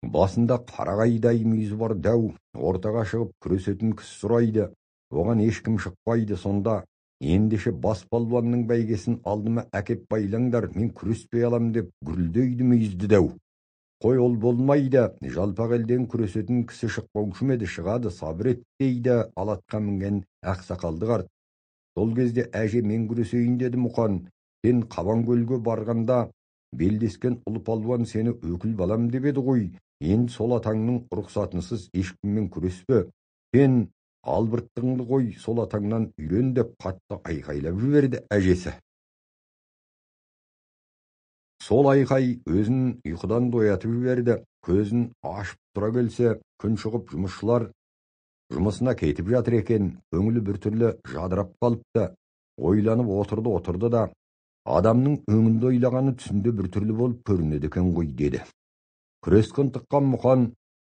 Басында қарағайдай мүйізі бар дәу ортаға шығып күресетін кісі сұрайды. Оған ешкім шықпайды. Сонда ендеше бас палуанның бәйгесін алдыма әкеп байлаңдар, мен күреспей алам деп гүрілдейді мүйізді дәу. Қой, ол болмайды, жалпақ елден күресетін кісі шықпаушы ма еді, шығады, сабыр ет дейді алатқа мінген ақсақалды қарт. Сол кезде әже, мен күресейін деді Мұқан. Сен Қабанкөлге барғанда белдескен ұлы палуан сені өкіл балам деп еді ғой. Енді сол атаңның рұқсатынсыз ешкіммен күреспе. Сен албырттығыңды қой, сол атаңнан үйрен деп қатты айқайлап жіберді әжесі. Сол айқай өзін ұйқыдан оятып жіберді. Көзін ашып тұра келсе, күн шығып жұмысшылар жұмысына кетіп жатыр екен. Көңілі біртүрлі жадырап қалыпты. Ойланып отырды, отырды да, адамның өңінде ойлағаны түсінде біртүрлі болып көрінеді екен ғой деді. Күреске ынтыққан Мұқан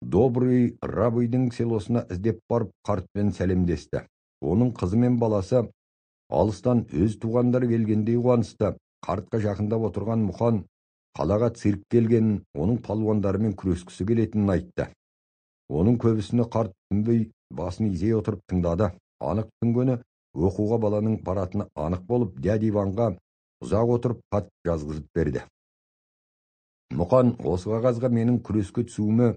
Добрый Рабыйдың селосына іздеп барып қартпен сәлемдесті. Оның қызы мен баласы алыстан өз туғандары келгендей қуанысты. Қартқа жақындап отырған Мұқан қалаға цирк келгенін, оның палуандарымен күрескісі келетінін айтты. Оның көбісіне қарт түсінбей басын изей отырып тыңдады. Анық түсінгені, оқуға баланың баратыны анық болып, дядя Иванға ұзақ отырып хат жазғызып берді. Мұқан осы қағазға менің күреске түсуіме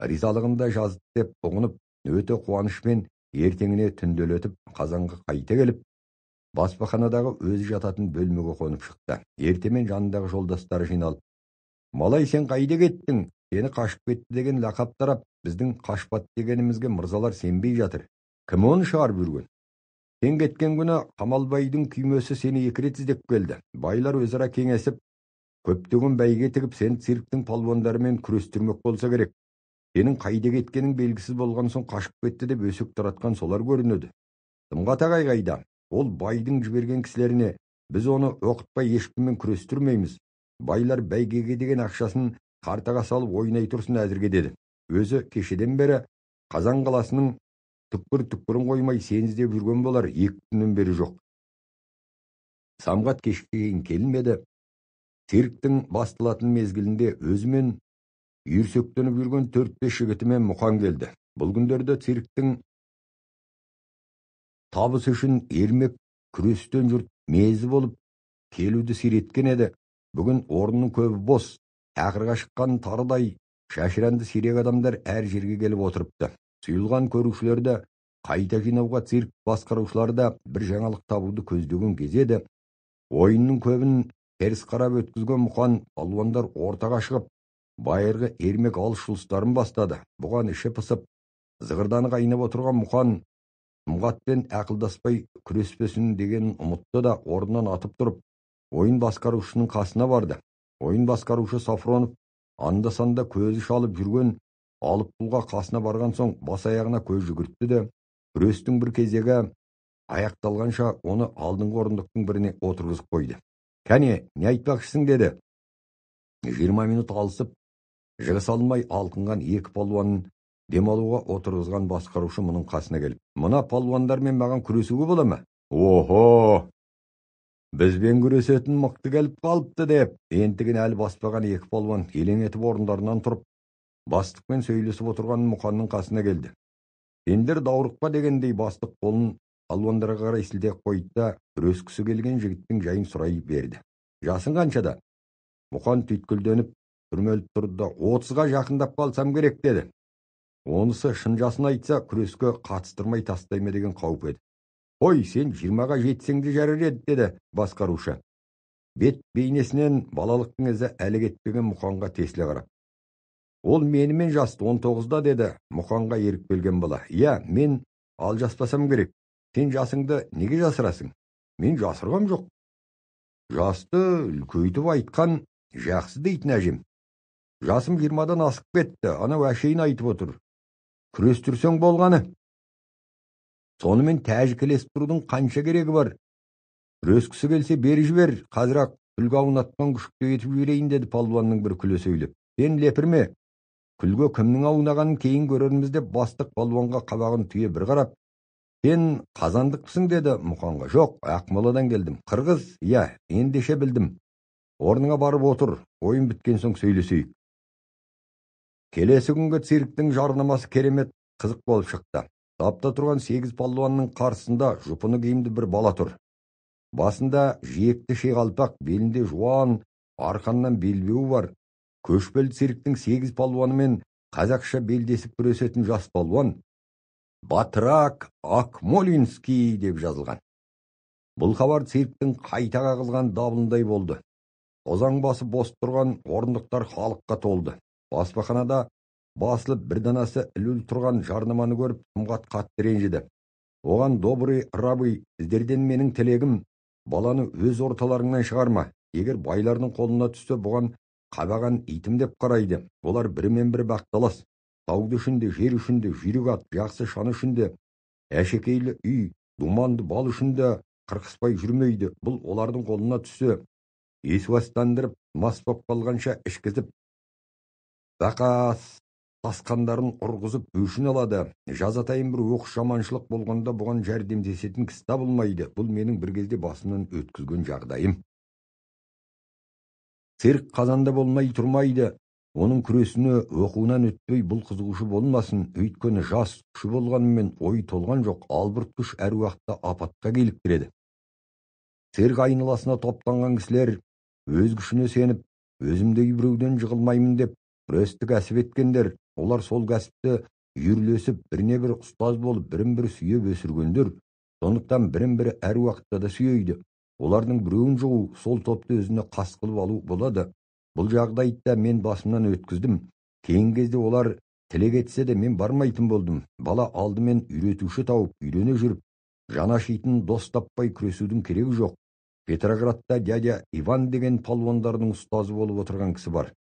ризалығын да жазды деп ұғынып, өте қуанышпен ертеңіне түнделетіп Қазанға қайта келіп, баспаханадағы өзі жататын бөлмеге қонып шықты. Ертемен жанындағы жолдастары жиналып, «Малай, сен қайда кеттің? Сені қашып кетті деген лақап тарап, біздің қашпат дегенімізге мырзалар сенбей жатыр. Кім оны шығарып жүрген? Сен кеткен күні Қамалбайдың күймесі сені екі рет іздеп келді. Байлар өзара кеңесіп, көптеген бәйге тігіп, сен цирктің палуандарымен күрестірмек болса керек. Сенің қайда кеткенің белгісіз болған соң қашып кетті деп өсек таратқан солар көрінеді. Дымғат ағай қайда? Ол байдың жіберген кісілеріне, біз оны оқытпай ешкіммен күрестірмейміз. Байлар бәйгеге деген ақшасын қартаға салып ойнай тұрсын әзірге деді. Өзі кешеден бері Қазан қаласының түкпір-түкпірін қоймай сені іздеп жүрген болар, 2 күннен бері жоқ. Самғат кешке дейін келмеді. Цирктің басталатын мезгілінде өзімен үйірсектеніп жүрген 4-5 жігітімен Мұқан келді. Бұл күндерде цирктің табысы үшін ермек күрестен жұрт мезі болып келуді сиреткен еді. Бүгін орнының көбі бос, ақырға шыққан тарыдай шашыранды сирек адамдар әр жерге келіп отырыпты. Сұйылған көрушілерді қайта жинауға цирк басқарушылары да бір жаңалық табуды көздеген кез еді. Ойынның көбін теріс қарап өткізген Мұқан палуандар ортаға шығып, байырғы ермек алыс-жұлыстарын бастады. Бұған іші пысып, зығырданы қайнап отырған Мұқан Самғатпен ақылдаспай күреспесін деген ұмытты да орнынан атып тұрып, ойын басқарушының қасына барды. Ойын басқарушы Сафронов анда-санда көзі шалып жүрген алып тұлға қасына барған соң бас аяғына көз жүгіртті де, күрестің бір кезегі аяқталғанша оны алдыңғы орындықтың біріне отырғызып қойды. Кәне, не айтпақшысың деді. 20 минут алысып, жығыса алмай алқынған екі палуанын демалуға отырғызған басқарушы мұның қасына келіп, «Мына палуандармен маған күресуге бола ма?» «Охо! Бізбен күресетін мықты келіп қалыпты» деп, ентігін әлі баспаған екі палуан елең етіп орындарынан тұрып, бастықпен сөйлесіп отырған Мұқанның қасына келді. Сендер даурықпа дегендей бастық қолын палуандарға қарай сілтеп қойды да, күрескісі келген жігіттің жайын сұрай берді. Жасың қаншада? Мұқан түйткілденіп, түрмеліп тұрды да, 30-ға жақындап қалсам керек деді. Онысы шын жасын айтса, күреске қатыстырмай тастай ма деген қауіп еді. Ой, сен 20-ға жетсең де жарар еді, деді басқарушы. Бет бейнесінен балалықтың ізі әлі кетпеген Мұқанға тесіле қарап. Ол менімен жасты 19-да, деді Мұқанға еріп келген бала. Иә, мен алжаспасам керек. Сен жасыңды неге жасырасың? Мен жасырғам жоқ. Жасты үлкейтіп айтқан жақсы дейтін әжем. Жасым 20-дан асып кетті, анау әшейін айтып отыр. Күрестірсең болғаны. Сонымен тәжікелесіп тұрудың қанша керегі бар? Күрескісі келсе бері жібер, қазір-ақ күлге аунатқан күшікті етіп жіберейін, деді палуанның бір күле сөйлеп. Сен лепірме, күлге кімнің аунағанын кейін көрерміз деп бастық палуанға қабағын түйе бір қарап, сен қазандықпысың, деді Мұқанға. Жоқ, Ақмоладан келдім. Қырғыз? Иә, ендеше білдім. Орныңа барып отыр, ойын біткен соң сөйлесейік. Келесі күнгі цирктің жарнамасы керемет қызық болып шықты. Сапта тұрған 8 палуанның қарсысында жұпыны киімді бір бала тұр. Басында жиекті шеқалпақ, белінде жуан арқаннан белбеуі бар. Көшпелі цирктің 8 палуанымен қазақша белдесіп күресетін жас палуан Батрак Акмолинский деп жазылған. Бұл хабар цирктің қайта қағылған дабылындай болды. Тозаң басып бос тұрған орындықтар халыққа толды. Баспаханада басылып бір данасы ілулі тұрған жарнаманы көріп, Сұмғат қатты ренжіді. Оған: «Добрые рабы, сіздерден менің тілегім, баланы өз орталарыңнан шығарма. Егер байлардың қолына түссе, бұған қабаған итім деп қарайды. Олар бірімен бірі бақталас. Сауда үшін де, жер үшін де, жүйрік ат, жақсы шана үшін де, әшекейлі үй, думанды бал үшін де қырқыспай жүрмейді. Бұл олардың қолына түссе, есуастандырып, мас боп қалғанша ішкізіп, бақа тасқандарын ұрғызып өшін алады. Жазатайым бір оқыс жаманшылық болғанда бұған жәрдемдесетін кісі табылмайды. Бұл менің бір кезде басымнан өткізген жағдайым». Цирк қазанда болмай тұрмайды. Оның күресіне оқуынан өтпей бұл қызығушы болмасын. Өйткені жас күші болғанымен ой толған жоқ, албырт күш әр уақытта апатқа киліктіреді. Цирк айналасына топтанған кісілер өз күшіне сеніп, өзімдей біреуден жығылмаймын деп күресті кәсіп еткендер, олар сол кәсіпті үйірлесіп, біріне бір ұстаз болып, бірін бірі сүйеп өсіргендер. Сондықтан бірін бірі әр уақытта да сүйейді. Олардың біреуін жығу, сол топты өзіне қас қылып алу болады. Бұл жағдайды да мен басымнан өткіздім. Кейінгі кезде олар тілек етсе де мен бармайтын болдым. Бала алдымен үйретуші тауып, үйрене жүріп, жаны ашитын дос таппай күресудің керегі жоқ. Петроградта дядя Иван деген палуандардың ұстазы болып отырған кісі бар.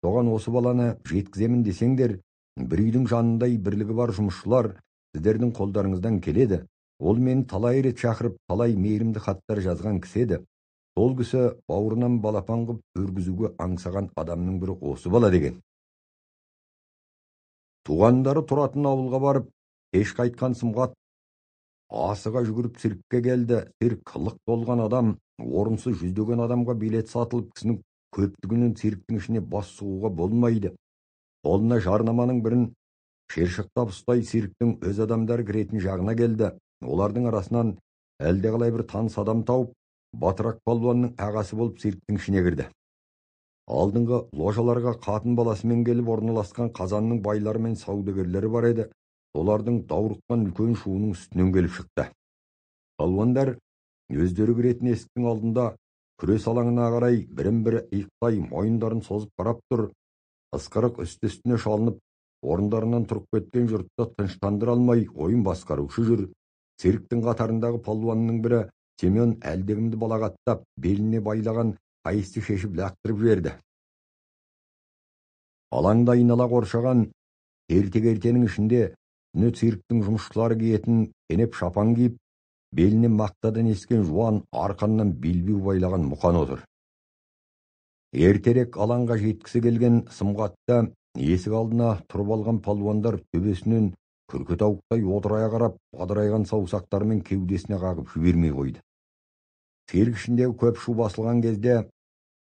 Соған осы баланы жеткіземін десеңдер, бір үйдің жанындай бірлігі бар жұмысшылар сіздердің қолдарыңыздан келеді. Ол мені талай рет шақырып, талай мейірімді хаттар жазған кісі еді. Сол кісі бауырынан балапан қып өргізуге аңсаған адамның бірі осы бала деген. Туғандары тұратын ауылға барып, кеш қайтқан Сұмғат асыға жүгіріп циркке келді. Цирк лық толған адам, орынсыз жүздеген адамға билет сатылып, кісінің көптігінен цирктің ішіне бас сұғуға болмайды. Қолына жарнаманың бірін шершықтап ұстай цирктің өз адамдары кіретін жағына келді. Олардың арасынан әлдеқалай бір таныс адам тауып, Батырақ палуанның ағасы болып цирктің ішіне кірді. Алдыңғы ложаларға қатын баласымен келіп орналасқан қазанның байлары мен саудагерлері бар еді. Олардың даурыққан үлкен шуының үстінен келіп шықты. Палуандар өздері кіретін есіктің алдында күрес алаңына қарай бірін-бірі иықтай мойындарын созып қарап тұр. Ысқырық үсті-үстіне шалынып, орындарынан тұрып кеткен жұртты тыныштандыра алмай ойын басқарушы жүр. Цирктің қатарындағы палуанның бірі Семен әлдекімді балағаттап, беліне байлаған қайысты шешіп лақтырып жіберді. Алаңда айнала қоршаған ертек-ертенің ішінде үні цирктің жұмысшылары киетін кенеп шапан киіп, беліне мақтадан ескен жуан арқаннан белбеу байлаған Мұқан отыр. Ертерек алаңға жеткісі келген Сымғатта есік алдына тұрып алған палуандар төбесінен күрке тауықтай одырая қарап, бадырайған саусақтарымен кеудесіне қағып жібермей қойды. Цирк ішіндегі көп шу басылған кезде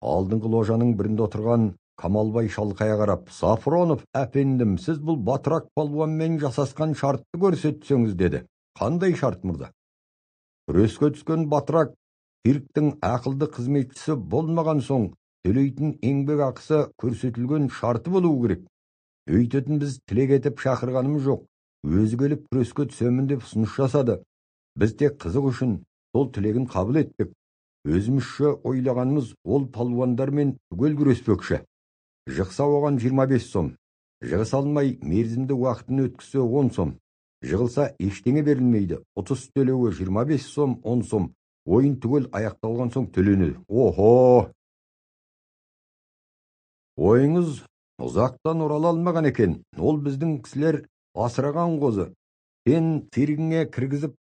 алдыңғы ложаның бірінде отырған Камалбай шалқая қарап, «Сафронов әпендім, сіз бұл Батырақ палуанмен жасасқан шартты көрсетсеңіз», деді. «Қандай шарт, мырза?» «Күреске түскен Батырақ цирктің ақылды қызметшісі болмаған соң төлейтін еңбек ақысы көрсетілген шарты болуы керек. Өйтетін біз тілек етіп шақырғанымыз жоқ. Өзі келіп күреске түсемін деп ұсыныс жасады. Біз тек қызық үшін сол тілегін қабыл еттік. Өзімізше ойлағанымыз, ол палуандармен түгел күреспекші. Жықса оған 25 сом, жығыса алмай мерзімді уақытын өткізсе 10 сом, жығылса ештеңе берілмейді, ұтыс төлеуі 25 сом, 10 сом, ойын түгел аяқталған соң төленеді». «Охо! Ойыңыз ұзақтан орала алмаған екен. Ол біздің кісілер асыраған қозы. Сен циркіңе кіргізіп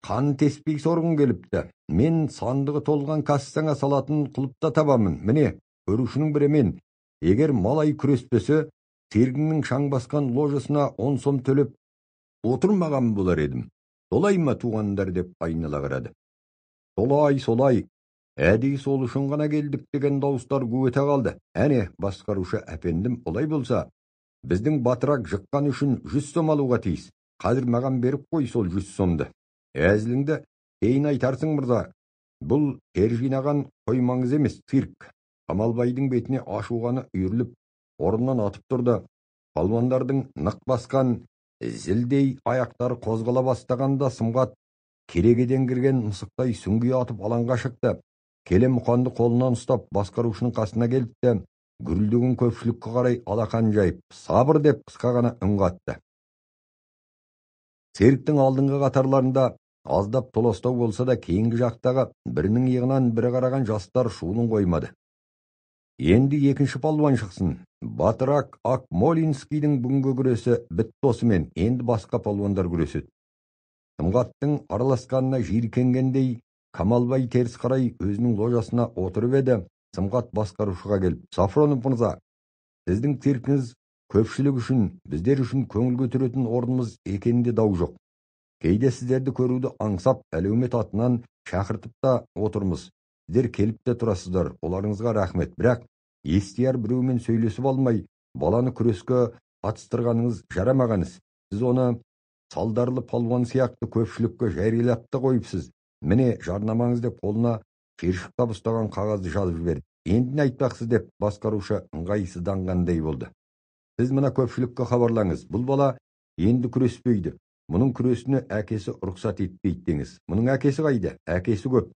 қан теспей сорғың келіпті. Мен сандығы толған кассаңа салатын құлып та табамын. Міне, көрушінің бірі мен. Егер малай күреспесе, циркіңнің шаң басқан ложасына 10 сом төлеп отырмаған болар едім. Солай ма, туғандар?» деп айнала қарады. «Солай, солай. Әдейі сол үшін ғана келдік», деген дауыстар гу ете қалды. «Әне, басқарушы әпендім, олай болса, Біздің батырақ жыққан үшін 100 сом алуға тиіс. Қазір маған беріп қой сол 100 сомды. Әзіліңді кейін айтарсың, мырза. Бұл тер жинаған қоймаңыз емес, цирк. Камалбайдың бетіне ашуғаны үйіріліп, орнынан атып тұрды. Палуандардың нық басқан зілдей аяқтары қозғала бастағанда Сымғат керегеден кірген мысықтай сүңги атып алаңға шықты. Келе Мұқанды қолынан ұстап басқарушының қасына келді. Гүрілдеген көпшілікке қарай алақан жайып, сабыр деп қысқа ғана үн қатты. Цирктің алдыңғы қатарларында аздап толастау болса да, кейінгі жақтағы бірінің иығынан бірі қараған жастар шуылын қоймады. Енді екінші палуан шықсын. Батырак Акмолинскийдің бүгінгі күресі бітті осымен, енді басқа палуандар күреседі. Сымғаттың араласқанына жиіркенгендей Камалбай теріс қарай өзінің ложасына отырып еді. Сымғат басқарушыға келіп, Сафронов мырза, сіздің циркіңіз көпшілік үшін, біздер үшін көңіл көтеретін орнымыз екенінде дау жоқ. Кейде сіздерді көруді аңсап, әлеумет атынан шақыртып та отырмыз. Сіздер келіп те тұрасыздар, оларыңызға рахмет. Бірақ естияр біреумен сөйлесіп алмай, баланы күреске қатыстырғаныңыз жарамаған іс. Сіз оны салдарлы палуан сияқты көпшілікке жариялап та қойыпсыз. Міне жарнамаңыз деп қолына шиыршықтап ұстаған қағазды жазып жіберді. Енді не айтпақсыз деп басқарушы ыңғайсызданғандай болды. Сіз мына көпшілікке хабарлаңыз. Бұл бала енді күреспейді. Мұның күресіне әкесі рұқсат етпейді деңіз. Мұның әкесі қайда? Әкесі көп.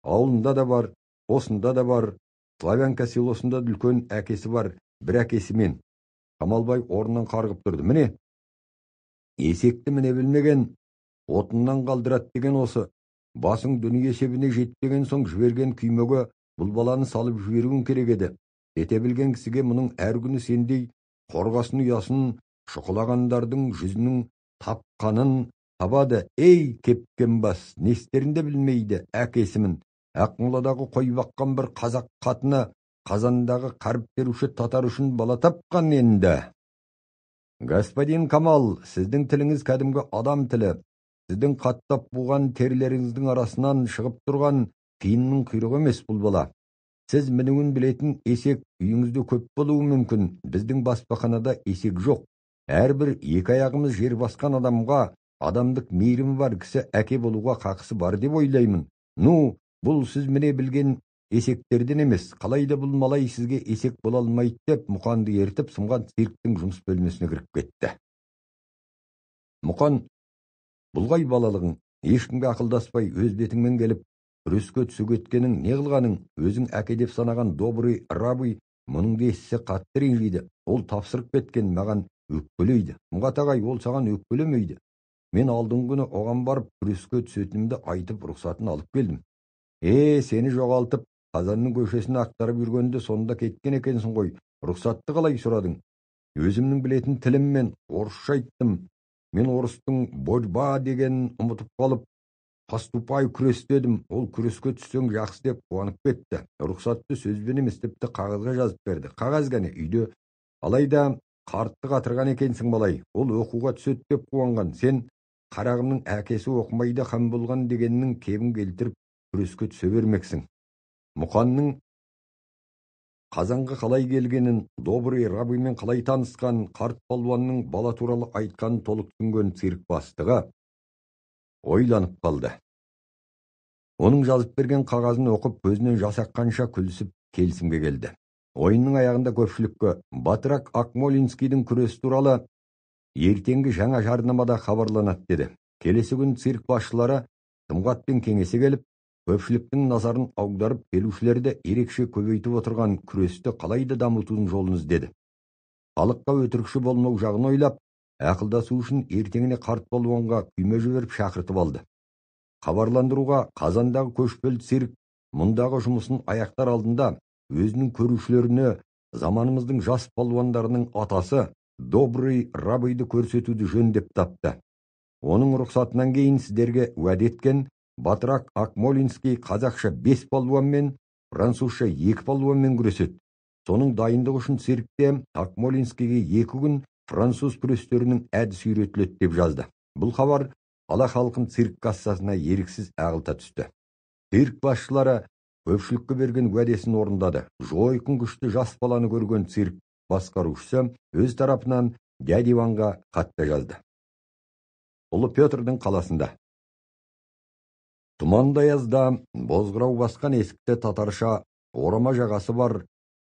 Ауылында да бар, осында да бар, Славянка селосында да үлкен әкесі бар, бір әкесі мен. Камалбай орнынан қарғып тұрды. Міне, есекті міне білмеген, отыннан қалдырады деген осы. Басың дүние есебіне жетпеген соң жіберген күймеге бұл баланы салып жіберуің керек еді. Ете білген кісіге мұның әр күні сендей қорғасын ұясын шұқылағандардың жүзінің тапқанын табады. Ей, кепкен бас, не істерін де білмейді, әкесімін. Ақмоладағы қой баққан бір қазақ қатыны Қазандағы қаріп теруші татар үшін бала тапқан енді. Господин Камал, сіздің тіліңіз кәдімгі адам тілі. Сіздің қаттап буған терілеріңіздің арасынан шығып тұрған тиынның құйрығы емес бұл бала. Сіз мінуін білетін есек үйіңізде көп болуы мүмкін. Біздің баспаханада есек жоқ. Әрбір екі аяғымыз жер басқан адамға адамдық мейірімі бар кісі әке болуға қақысы бар деп ойлаймын. Ну, бұл сіз міне білген есектерден емес. Қалайда бұл малай сізге есек бола алмайды деп Мұқанды ертіп Сымғат цирктің жұмыс бөлмесіне кіріп кетті. Мұқан, бұлғай балалығың, ешкімге ақылдаспай өз бетіңмен келіп, күреске түсе кеткенің не қылғаның, өзің әке деп санаған добрый рабый мұныңды естісе қатты ренжиді. Ол тапсырып кеткен маған өкпелейді. Сымғат ағай, ол саған өкпелемейді. Мен алдыңғы күні оған барып күреске түсетінімді айтып рұқсатын алып келдім. Сені жоғалтып, Қазанның көшесін ақтарып жүргенде сонда кеткен екенсің ғой. Рұқсатты қалай сұрадың? Өзімнің білетін тіліммен орысша айттым. Мен орыстың борьба дегенін ұмытып қалып, поступай күрес дедім. Ол күреске түссең жақсы деп қуанып кетті. Рұқсатты сөзбен емес, тіпті қағазға жазып берді. Қағаз кәне үйде. Алайда қартты қатырған екенсің балай. Ол оқуға түседі деп қуанған. Сен қарағымның әкесі оқымайды хан болған дегеннің кебін келтіріп күреске түсе бермексің. Мұқанның Қазанға қалай келгенін, добрый рабыймен қалай танысқан, қарт палуанның бала туралы айтқанын толық түсінген цирк бастығы ойланып қалды. Оның жазып берген қағазын оқып, көзінен жас аққанша күлісіп келісімге келді. Ойынның аяғында көпшілікке Батырак Акмолинскийдің күресі туралы ертеңгі жаңа жарнамада хабарланады деді. Келесі күн цирк басшылары Сымғатпен кеңесе келіп, көпшіліктің назарын аударып, келушілерді ерекше көбейтіп отырған күресті қалайда дамытудың жолын іздеді. Халыққа өтірікші болмау жағын ойлап, ақылдасу үшін ертеңіне қарт палуанға күйме жіберіп шақыртып алды. Хабарландыруға Қазандағы көшпелі цирк мұндағы жұмысын аяқтар алдында өзінің көрушілеріне заманымыздың жас палуандарының атасы добрый рабыйды көрсетуді жөн деп тапты. Оның рұқсатынан кейін сіздерге уәде еткен Батырак Акмолинский қазақша 5 палуанмен, французша 2 палуанмен күреседі. Соның дайындығы үшін циркте Акмолинскийге 2 күн француз күрестерінің әдісі үйретіледі деп жазды. Бұл хабар қала халқын цирк кассасына еріксіз ағылта түсті. Цирк басшылары көпшілікке берген уәдесін орындады. Жойқын күшті жас баланы көрген цирк Басқарушысы өз тарапынан дядя Иванға хат та жазды. Ұлы Петрдің қаласында. Тұманды аязда бозғырау басқан есікті татарша орама жағасы бар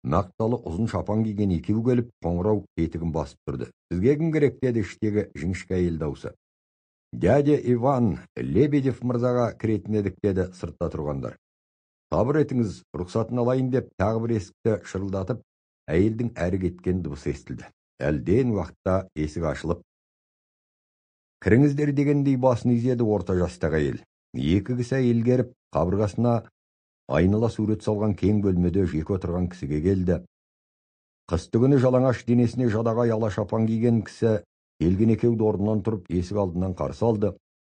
мақталы ұзын шапан киген екеу келіп қоңырау етігін басып тұрды. Сізге кім керек, деді іштегі жіңішке әйел даусы. Дядя Иван Лебедев мырзаға кіретін едік, деді сыртта тұрғандар. Сабыр етіңіз, рұқсатын алайын, деп тағы бір есікті шырылдатып, әйелдің әрі кеткен дыбысы естілді. Әлден уақытта есік ашылып, кіріңіздер дегендей басын изеді орта жастағы әйел. Екі кісі әйел қабырғасына айнала сурет салған кең бөлмеде жеке отырған кісіге келді. Қысты күні жалаңаш денесіне жадағай ала шапан киген кісі келген екеуді орнынан тұрып есік алдынан қарсы алды.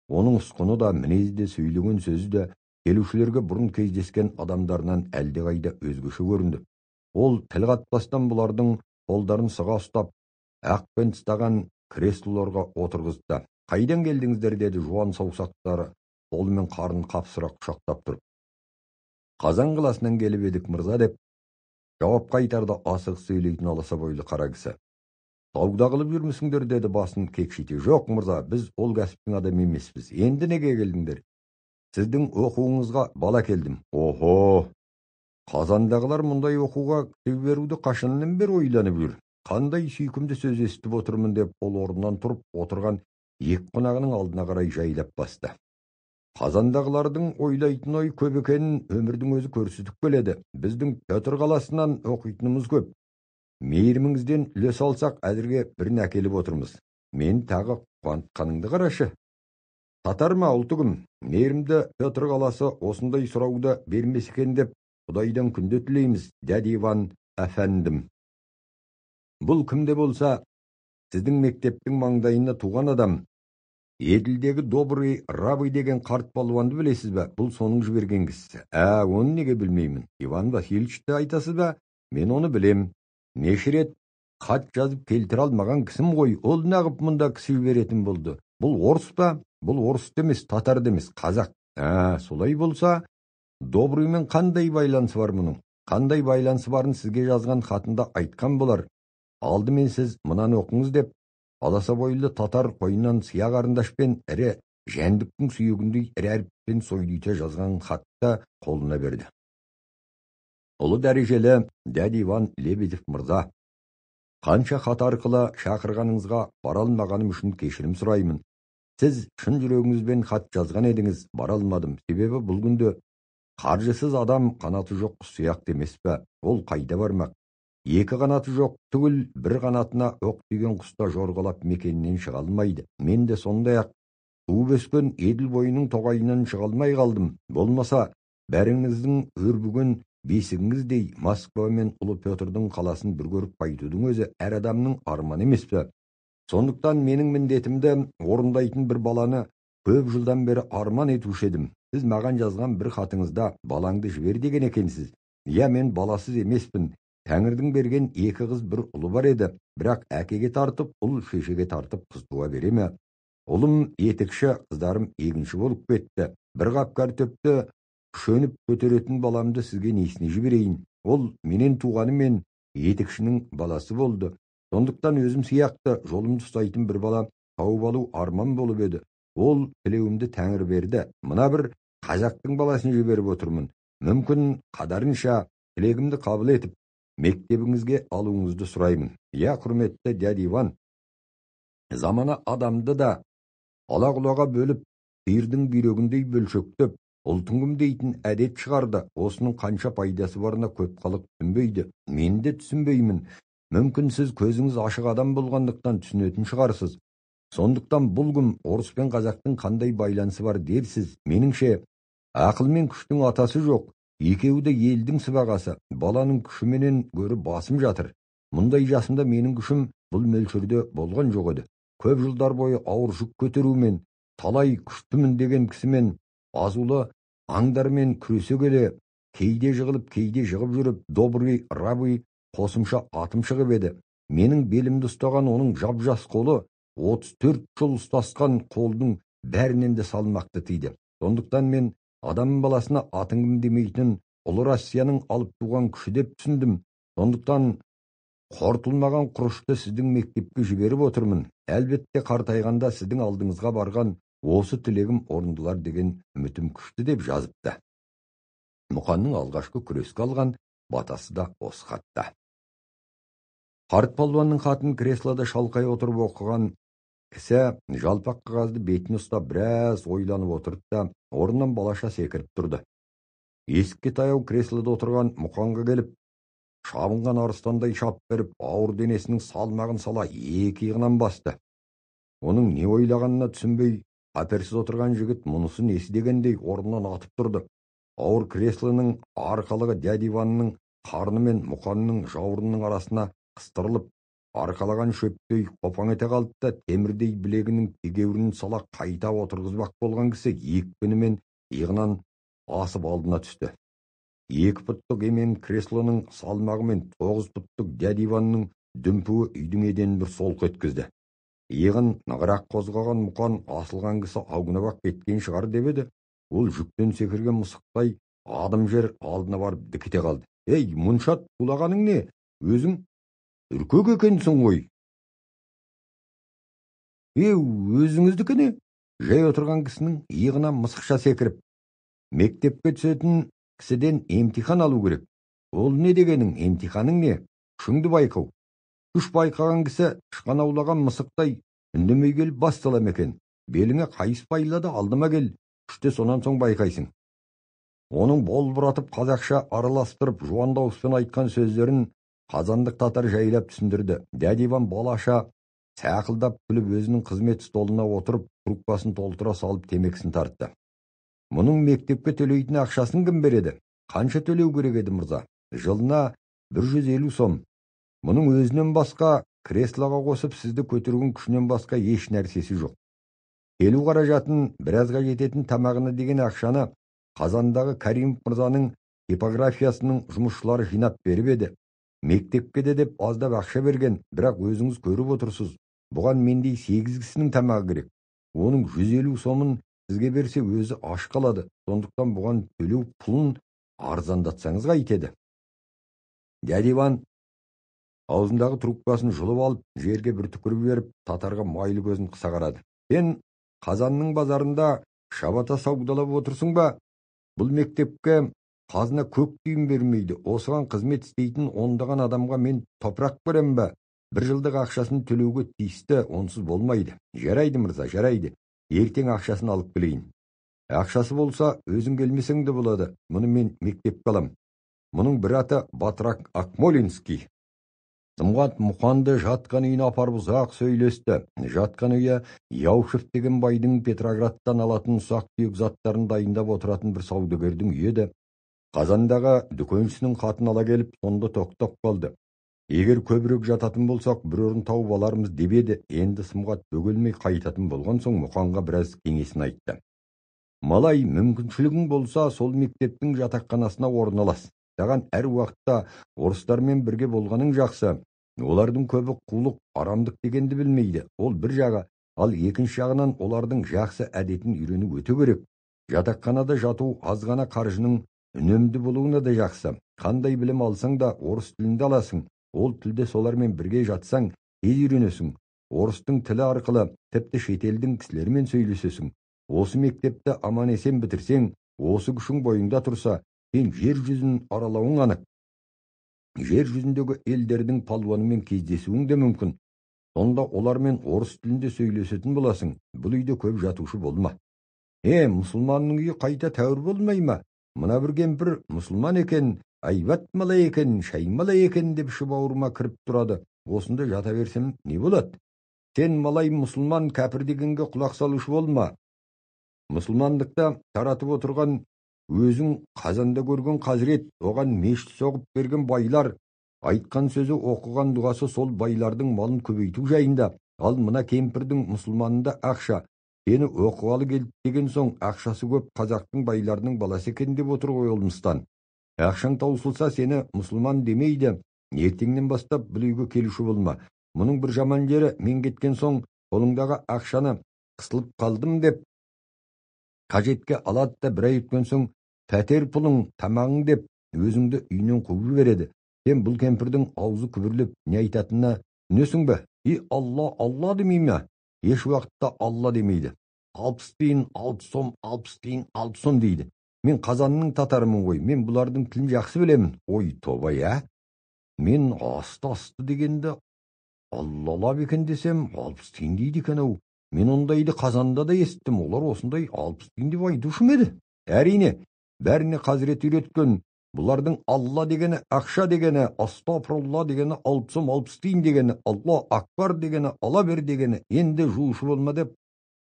Оның ұсқыны да, мінезі де, сөйлеген сөзі де келушілерге бұрын кездескен адамдарынан әлдеқайда өзгеше көрінді. Ол тіл қатпастан бұлардың қолдарын сыға ұстап, ақпен тыстаған креслоларға отырғызды. Қайдан келдіңіздер, деді жуан саусақтары қолымен қарын қапсыра құшақтап тұрып. Қазан қаласынан келіп едік, мырза, деп жауап қайтарды асығыс сөйлейтін аласа бойлы қара кісі. Сауда қылып жүрмісіңдер, деді басын кекшите. Жоқ, мырза, біз ол кәсіптің адамы емеспіз. Енді неге келдіңдер? Сіздің оқуыңызға бала келдім. Охо! Қазандағылар мұндай оқуға кісі беруді қашаннан бері ойланып жүр. Қандай сүйкімді сөз естіп отырмын, деп ол орнынан тұрып отырған екі қонағының алдына қарай жайлап басты. Қазандағылардың ойлайтын ой көп екенін өмірдің өзі көрсетіп келеді. Біздің Петр қаласынан оқитынымыз көп. Мейіріміңізден үлес алсақ, әзірге бірін әкеліп отырмыз. Мен тағы қуантқаныңды қарашы. Татар ма, ұлты кім? Мейірімді Петр қаласы осындай сұрауды бермес екен деп Құдайдан күнде тілейміз, дядя Иван әфәндім. Бұл кімде болса, сіздің мектептің маңдайына туған адам. Еділдегі добрый рабый деген қарт балуанды білесіз бе? Бұл соның жіберген кісісі. Ә, оны неге білмеймін? Иван Васильевичті айтасыз ба? Мен оны білем. Неше рет хат жазып келтіре алмаған кісім ғой. Ол неғып мұнда кісі жіберетін болды? Бұл орыс па? Бұл орыс та емес, татар да емес, қазақ. Ә, солай болса, добрыймен қандай байланысы бар мұның? Қандай байланысы барын сізге жазған хатында айтқан болар. Алдымен сіз мынаны оқыңыз, деп аласа бойлы татар қойнынан сия қарындашпен ірі жәндіктің сүйегіндей ірі әріппен сойдүйте жазған хатты қолына берді. Ұлы дәрежелі дядя Иван Лебедев мырза, қанша хат арқылы шақырғаныңызға бара алмағаным үшін кешірім сұраймын. Сіз шын жүрегіңізбен хат жазған едіңіз, бара алмадым. Себебі бұл күнде қаржысыз адам қанаты жоқ құс сияқты емес пе? Ол қайда бармақ? Екі қанаты жоқ түгіл, бір қанатына оқ тиген құста жорғалап мекенінен шыға алмайды. Мен де сондай-ақ туып өскен Еділ бойының тоғайынан шыға алмай қалдым. Болмаса, бәріңіздің өрбіген бесігіңіздей Москва мен Ұлы Петрдің қаласын бір көріп қайтудың өзі әр адамның арманы емес пе? Сондықтан менің міндетімді орындайтын бір баланы көп жылдан бері арман етуші едім. Сіз маған жазған бір хатыңызда балаңды жібер деген екенсіз. Иә, мен баласыз емеспін. Тәңірдің берген екі қыз бір ұлы бар еді, бірақ әкеге тартып, ұл шешеге тартып қыз туа бере ме? Ұлым етікші, қыздарым егінші болып кетті. Бір қап картөпті күшеніп көтеретін баламды сізге несіне жіберейін? Ол менен туғанымен етікшінің баласы болды. Сондықтан өзім сияқты жолымды ұстайтын бір бала тауып алу арман болып еді. Ол тілеуімді тәңір берді. Мына бір қазақтың баласын жіберіп отырмын. Мүмкін қадарынша тілегімді қабыл етіп, мектебіңізге алуыңызды сұраймын. Я, құрметті дядя Иван, замана адамды да ала-құлаға бөліп, сиырдың бүйрегіндей бөлшектеп, ұлтың кім дейтін әдет шығарды. Осының қанша пайдасы барына көп халық түсінбейді. Мен де түсінбеймін. Мүмкін сіз көзіңіз ашық адам болғандықтан түсінетін шығарсыз. Сондықтан бұл күн орыс пен қазақтың қандай байланысы бар дерсіз. Меніңше, ақыл мен күштің атасы жоқ. Екеуі де елдің сыбағасы, баланың күшіменен гөрі басым жатыр. Мұндай жасымда менің күшім бұл мөлшерде болған жоқ еді. Көп жылдар бойы ауыр жүк көтерумен, талай күштімін деген кісімен, азулы аңдармен күресе келе, кейде жығылып, кейде жығып жүріп, добрый рабый қосымша атым шығып еді. Менің белімді ұстаған оның жап-жас қолы 34 жыл ұстасқан қолдың бәрінен де салмақты тиді. Сондықтан мен адам баласына атың кім демейтін ұлы Россияның алып туған күші деп түсіндім. Сондықтан Қорытылмаған құрышты сіздің мектепке жіберіп отырмын. Әлбетте қартайғанда сіздің алдыңызға барған осы тілегім орындалар деген үмітім күшті деп жазыпты. Мұқанның алғашқы күреске алған батасы да осы хатта. Қарт палуанның хатын креслода шалқай отырып оқыған кісі жалпақ қағазды бетіне ұстап біраз ойланып отырды да орнынан балаша секіріп тұрды. Есікке таяу креслода отырған Мұқанға келіп, шабынған арыстандай шап беріп, ауыр денесінің салмағын сала екі иығынан басты. Оның не ойлағанына түсінбей, қаперсіз отырған жігіт мұнысы несі дегендей орнынан атып тұрды. Ауыр креслоның арқалығы дядя Иванның қарны мен Мұқанның жауырынының арасына қыстырылып, арқалаған шөптей қопаң ете қалды да темірдей білегінің тегеурінін сала қайта отырғызбақ болған кісі екпінімен иығынан асып алдына түсті. 2 пұттық емен креслоның салмағымен 9 пұттық дядя Иванның дүмпуі үйдің еденін бір солқ еткізді. Иығын нығырақ қозғаған Мұқан асылған кісі аунап кеткен шығар деп еді, ол жүктен секірген мысықтай адым жер алдына барып дікете қалды. Ей, мұншат тулағаның не? Өзің үркек екенсің ғой. Е, өзіңіздікі не? Жай отырған кісінің иығына мысықша секіріп, мектепке түсетін кісіден емтихан алу керек. Ол не дегенің, емтиханың не? Күшіңді байқау. Күш байқаған кісі тышқан аулаған мысықтай үндемей келіп бас сала ма екен? Беліңе қайыс байлады, алдыма кел, күшті сонан соң байқайсың. Оның болбыратып қазақша араластырып жуан дауыспен айтқан сөздерін қазандық татар жайлап түсіндірді. Дядя Иван балаша сақылдап күліп өзінің қызмет столына отырып, трубкасын толтыра салып темекісін тартты. Мұның мектепке төлейтін ақшасын кім береді? Қанша төлеу керек еді, мырза? Жылына 150 сом. Мұның өзінен басқа креслоға қосып сізді көтерген күшінен басқа еш нәрсесі жоқ. Келу қаражатын, біразға жететін тамағына деген ақшаны Қазандағы Каримов мырзаның типографиясының жұмысшылары жинап беріп еді. Мектепке де деп аздап ақша берген, бірақ өзіңіз көріп отырсыз. Бұған мендей 8 кісінің тамағы керек. Оның 150 сомын сізге берсе өзі аш қалады. Сондықтан бұған төлеу пұлын арзандатсаңыз қайтеді. Дядя Иван аузындағы трубкасын жұлып алып, жерге бір түкіріп беріп, татарға майлы көзін қыса қарады. Сен Қазанның базарында шабата саудалап отырсың ба? Бұл мектепке қазына көк тиын бермейді. Осыған қызмет істейтін ондаған адамға мен топырақ берем бе? Бір жылдық ақшасын төлеуге тиісті, онсыз болмайды. Жарайды, мырза, жарайды. Ертең ақшасын алып келейін. Ақшасы болса, өзің келмесең де болады. Мұны мен мектепке алам. Мұның бір аты Батрак Акмолинский. Сымғат Мұқанды жатқан үйіне апарып ұзақ сөйлесті. Жатқан үйі Яушев деген байдың Петроградтан алатын ұсақ-түйек заттарын дайындап отыратын бір саудагердің үйі еді. Қазандағы дүкеншісінің хатын ала келіп, сонда тоқтап қалды. Егер көбірек жататын болсақ, бір орын тауып алармыз деп еді. Енді Сымғат бөгелмей қайтатын болған соң Мұқанға біраз кеңесін айтты. Малай, мүмкіншілігің болса, сол мектептің жатақханасына орналас. Саған әр уақытта орыстармен бірге болғаның жақсы. Олардың көбі қулық, арамдық дегенді білмейді. Ол бір жағы, ал екінші жағынан олардың жақсы әдетін үйрену өте керек. Жатақханада жату аз ғана қаржының үнемді болуына да жақсы. Қандай білім алсаң да орыс тілінде аласың. Ол тілде солармен бірге жатсаң, тез үйренесің. Орыстың тілі арқылы тіпті шетелдің кісілерімен сөйлесесің. Осы мектепті аман-есен бітірсең, осы күшің бойыңда тұрса, сен жер жүзін аралауың анық. Жер жүзіндегі елдердің палуанымен кездесуің де мүмкін. Сонда олармен орыс тілінде сөйлесетін боласың. Бұл үйде көп жатушы болма. Мұсылманның үйі қайта тәуір болмай ма? Мына бір кемпір мұсылман екен, айбат малай екен, шай малай екен деп іші бауырыма кіріп тұрады. Осында жата берсем не болады? Сен малай мұсылман кәпір дегенге құлақ салушы болма. Мұсылмандықта таратып отырған өзің Қазанда көрген қазірет, оған мешіт соғып берген байлар, айтқан сөзі, оқыған дұғасы сол байлардың малын көбейту жайында. Ал мына кемпірдің мұсылманында ақша, сені оқығалы келді деген соң ақшасы көп қазақтың байларының баласы екен деп отыр ғой олмыстан. Ақшаң таусылса сені мұсылман демейді. Ертеңнен бастап бұл үйге келуші болма. Мұның бір жаман жері, мен кеткен соң қолыңдағы ақшаны қысылып қалдым деп қажетке алады да бір ай өткен соң пәтер пұлың, тамағың деп өзіңді үйінен қуып жібереді. Сен бұл кемпірдің аузы күбірлеп не айтатынына түсінесің бе? И Алла, Алла демей ме? Еш уақытта Алла демейді. 60 тиын, 6 сом, 60 тиын, 6 сом дейді. Мен Қазанның татарымын ғой, мен бұлардың тілін жақсы білемін. Ой, тоба, я. Мен асты-асты дегенді Аллалап екен десем, 60 тиын дейді екен ау. Мен ондайды Қазанда да естіттім, олар осындай 60 тиын деп айтушы ма еді? Әрине, бәріне қазірет үйреткен, бұлардың Алла дегені, ақша дегені, астапыралла дегені, 6 сом 60 тиын дегені, Алла акбар дегені, ала бер дегені, енді жуышы болма деп,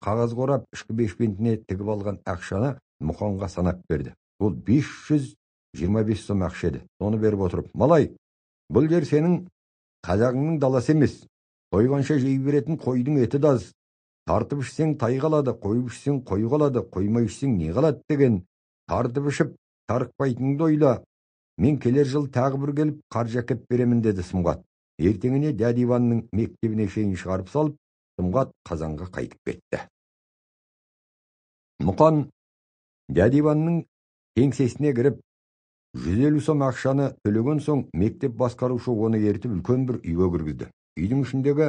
қағаз қорап, ішкі бешпентіне тігіп алған ақшаны Мұқанға санап берді. Ол 525 сом ақша еді. Соны беріп отырып, малай, бұл жер сенің қазағыңның даласы емес. Тойғанша жей беретін қойдың еті де аз. Тартып ішсең тай қалады, қойып ішсең қой қалады, қоймай ішсең не қалады деген. Тартып ішіп, тарықпайтыныңды ойла. Мен келер жыл тағы бір келіп қаржы әкеп беремін деді Сұмғат. Ертеңіне дәді Иванның мектебіне шейін шығарып салып, Сұмғат Қазанға қайтып кетті. Мұқан дәді Иванның кеңсесіне кіріп, 150 сом ақшаны төлеген соң мектеп басқарушы оны ертіп үлкен бір үйге кіргізді. Үйдің ішіндегі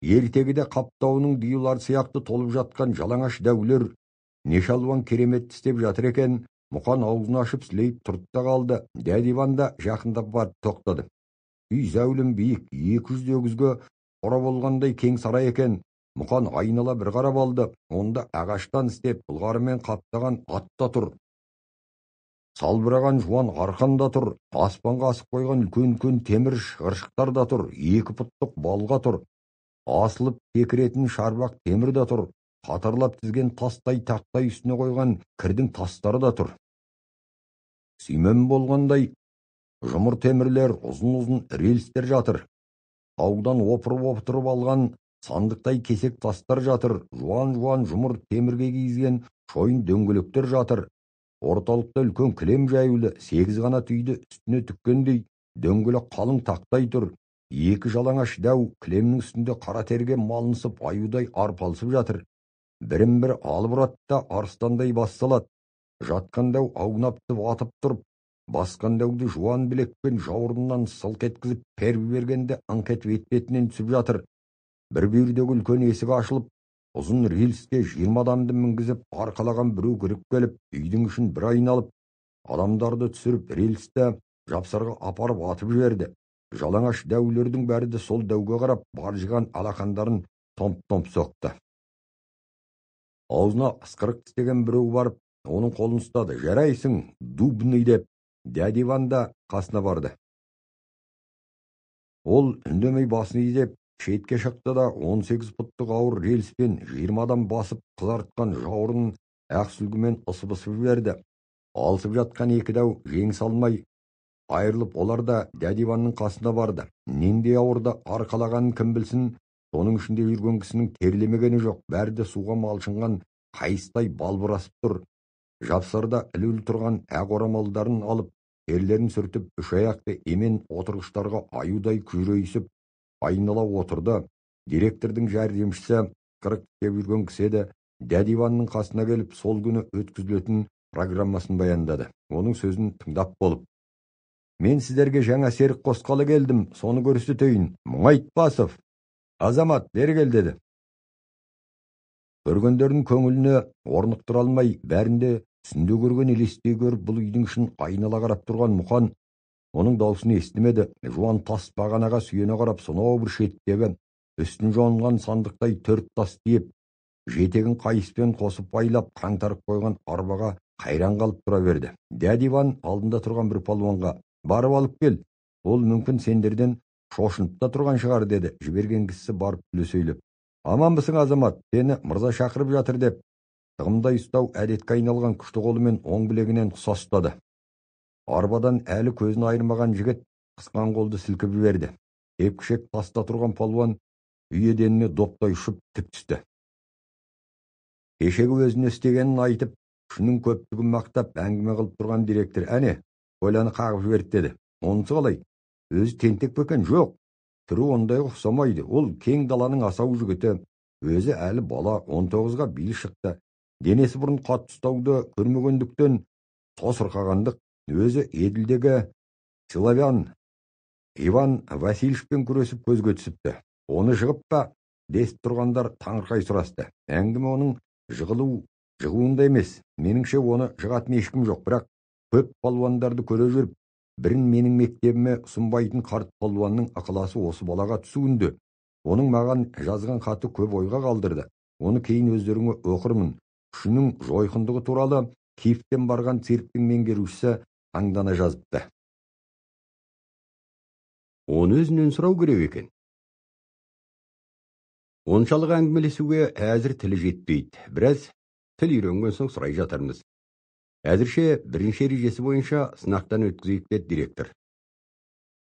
ертегіде қаптауының диюлар сияқты толып жатқан жалаңаш дәулер неше алуан керемет істеп жатыр екен. Мұқан аузын ашып сілейіп тұрды да қалды. Дәді Иван да жақындап барып тоқтады. Үй зәулім биік, 200 өгізге қора болғандай кең сарай екен. Мұқан айнала бір қарап алды. Онда ағаштан істеп былғарымен қаптаған ат та тұр. Салбыраған жуан арқан да тұр. Аспанға асып қойған үлкен-үлкен темір шығыршықтар да тұр. 2 пұттық балға тұр. Асылып кекіретін шарбақ темір де тұр. Қатарлап тізген тастай тақтай үстіне қойған кірдің тастары да тұр. Сүймен болғандай жұмыр темірлер, ұзын-ұзын рельстер жатыр. Таудан опырып-опырып алған сандықтай кесек тастар жатыр. Жуан-жуан жұмыр темірге кигізген шойын дөңгелектер жатыр. Орталықта үлкен кілем жаюлы, 8 ғана түйді үстіне түккендей дөңгелек қалың тақтай тұр. 2 жалаңаш дәу кілемнің үстінде қара терге малынысып аюдай арпалысып жатыр. Бірін-бірі алып ұрады да арыстандай бас салады. Жатқан дәу аунап атып тұрып, басқан дәуді жуан білекпен жауырыннан сылқ еткізіп періп бергенде аңқ етіп етпетінен түсіп жатыр. Бір бүйірдегі үлкен есік ашылып, ұзын рельске 20 адамды мінгізіп, арқалаған біреу кіріп келіп, үйдің ішін бір айналып, адамдарды түсіріп, рельсті жапсарға апарып атып жіберді. Жалаңаш дәулердің бәрі де сол дәуге қарап, баржыған алақандарын томп-томп соқты. Аузына ысқырық тістеген біреу барып, оның қолын ұстады. Жарайсың, дубный деп, дәді Иван да қасына барды. Ол үндемей басын изеп, шетке шықты да 18 пұттық ауыр рельспен 20 адам басып қызартқан жауырын ақ сүлгімен ысып-ысып жіберді. Алысып жатқан екі дәу жеңіс алмай айырылып, олар да дәді Иванның қасына барды. Нендей ауырды арқалағанын кім білсін, соның ішінде жүрген кісінің терлемегені жоқ, бәрі де суға малшынған қайыстай балбырасып тұр. Жапсарда ілулі тұрған ақ орамалдарын алып, терлерін сүртіп, үш аяқты емен отырғыштарға аюдай күрейісіп, айнала отырды. Директордың жәрдемшісі қырық тістеп жүрген кісі еді. Дәді Иванның қасына келіп, сол күні өткізілетін программасын баяндады. Оның сөзін тыңдап болып, мен сіздерге жаңа серік қосқалы келдім, соны көрсетейін. Мұңайтпасов, азамат, бері кел деді. Көргендердің көңіліне орнықтыра алмай, бәрінде түсінде көрген елестей көріп, бұл үйдің ішін айнала қарап тұрған Мұқан оның даусын естімеді. Жуан тас бағанаға сүйене қарап, сонау бір шеттегі үстін жонған сандықтай 4 тас тиеп, жетегін қайыспен қосып байлап, қаңтарып қойған арбаға қайран қалып тұра берді. Дәді Иван алдында тұрған бір палуанға, барып алып кел, ол мүмкін сендерден шошынып та тұрған шығар деді. Жіберген кісісі барып күле сөйлеп, аманбысың азамат, сені мырза шақырып жатыр деп, тығымдай ұстау әдетке айналған күшті қолымен оң білегінен құса ұстады. Арбадан әлі көзін айырмаған жігіт қысқан қолды сілкіп жіберді. Тепкішек таста тұрған палуан үй еденіне доптай ұшып тік түсті. Кешегі өзіне істегенін айтып, күшінің көптігін мақтап әңгіме қылып тұрған директор, әне, Коляны қағып жіберді деді. Онысы қалай? Өзі тентек пе екен? Жоқ. Түрі ондайға ұқсамайды. Ол кең даланың асау жігіті. Өзі әлі бала, 19-ға биыл шықты. Денесі бұрын қатты ұстауды көрмегендіктен тосырқағандық. Өзі Еділдегі Славян Иван Васильевичпен күресіп көзге түсіпті. Оны жығып па десіп тұрғандар таңырқай сұрасты. Әңгіме оның жығуында емес. Меніңше, оны жығатын ешкім жоқ. Бірақ көп палуандарды көре жүріп, бірін менің мектебіме ұсынбайтын қарт палуанның ықыласы осы балаға түсуінде. Оның маған жазған хаты көп ойға қалдырды. Оны кейін өздеріңе оқырмын. Күшінің жойқындығы туралы Киевтен барған цирктің меңгерушісі таңдана жазыпты. Оны өзінен сұрау керек екен. Оншалық әңгімелесуге әзір тілі жетпейді. Біраз тіл үйренген соң сұрай жатармыз. Әзірше бірінші ережесі бойынша сынақтан өткізейік, деді директор.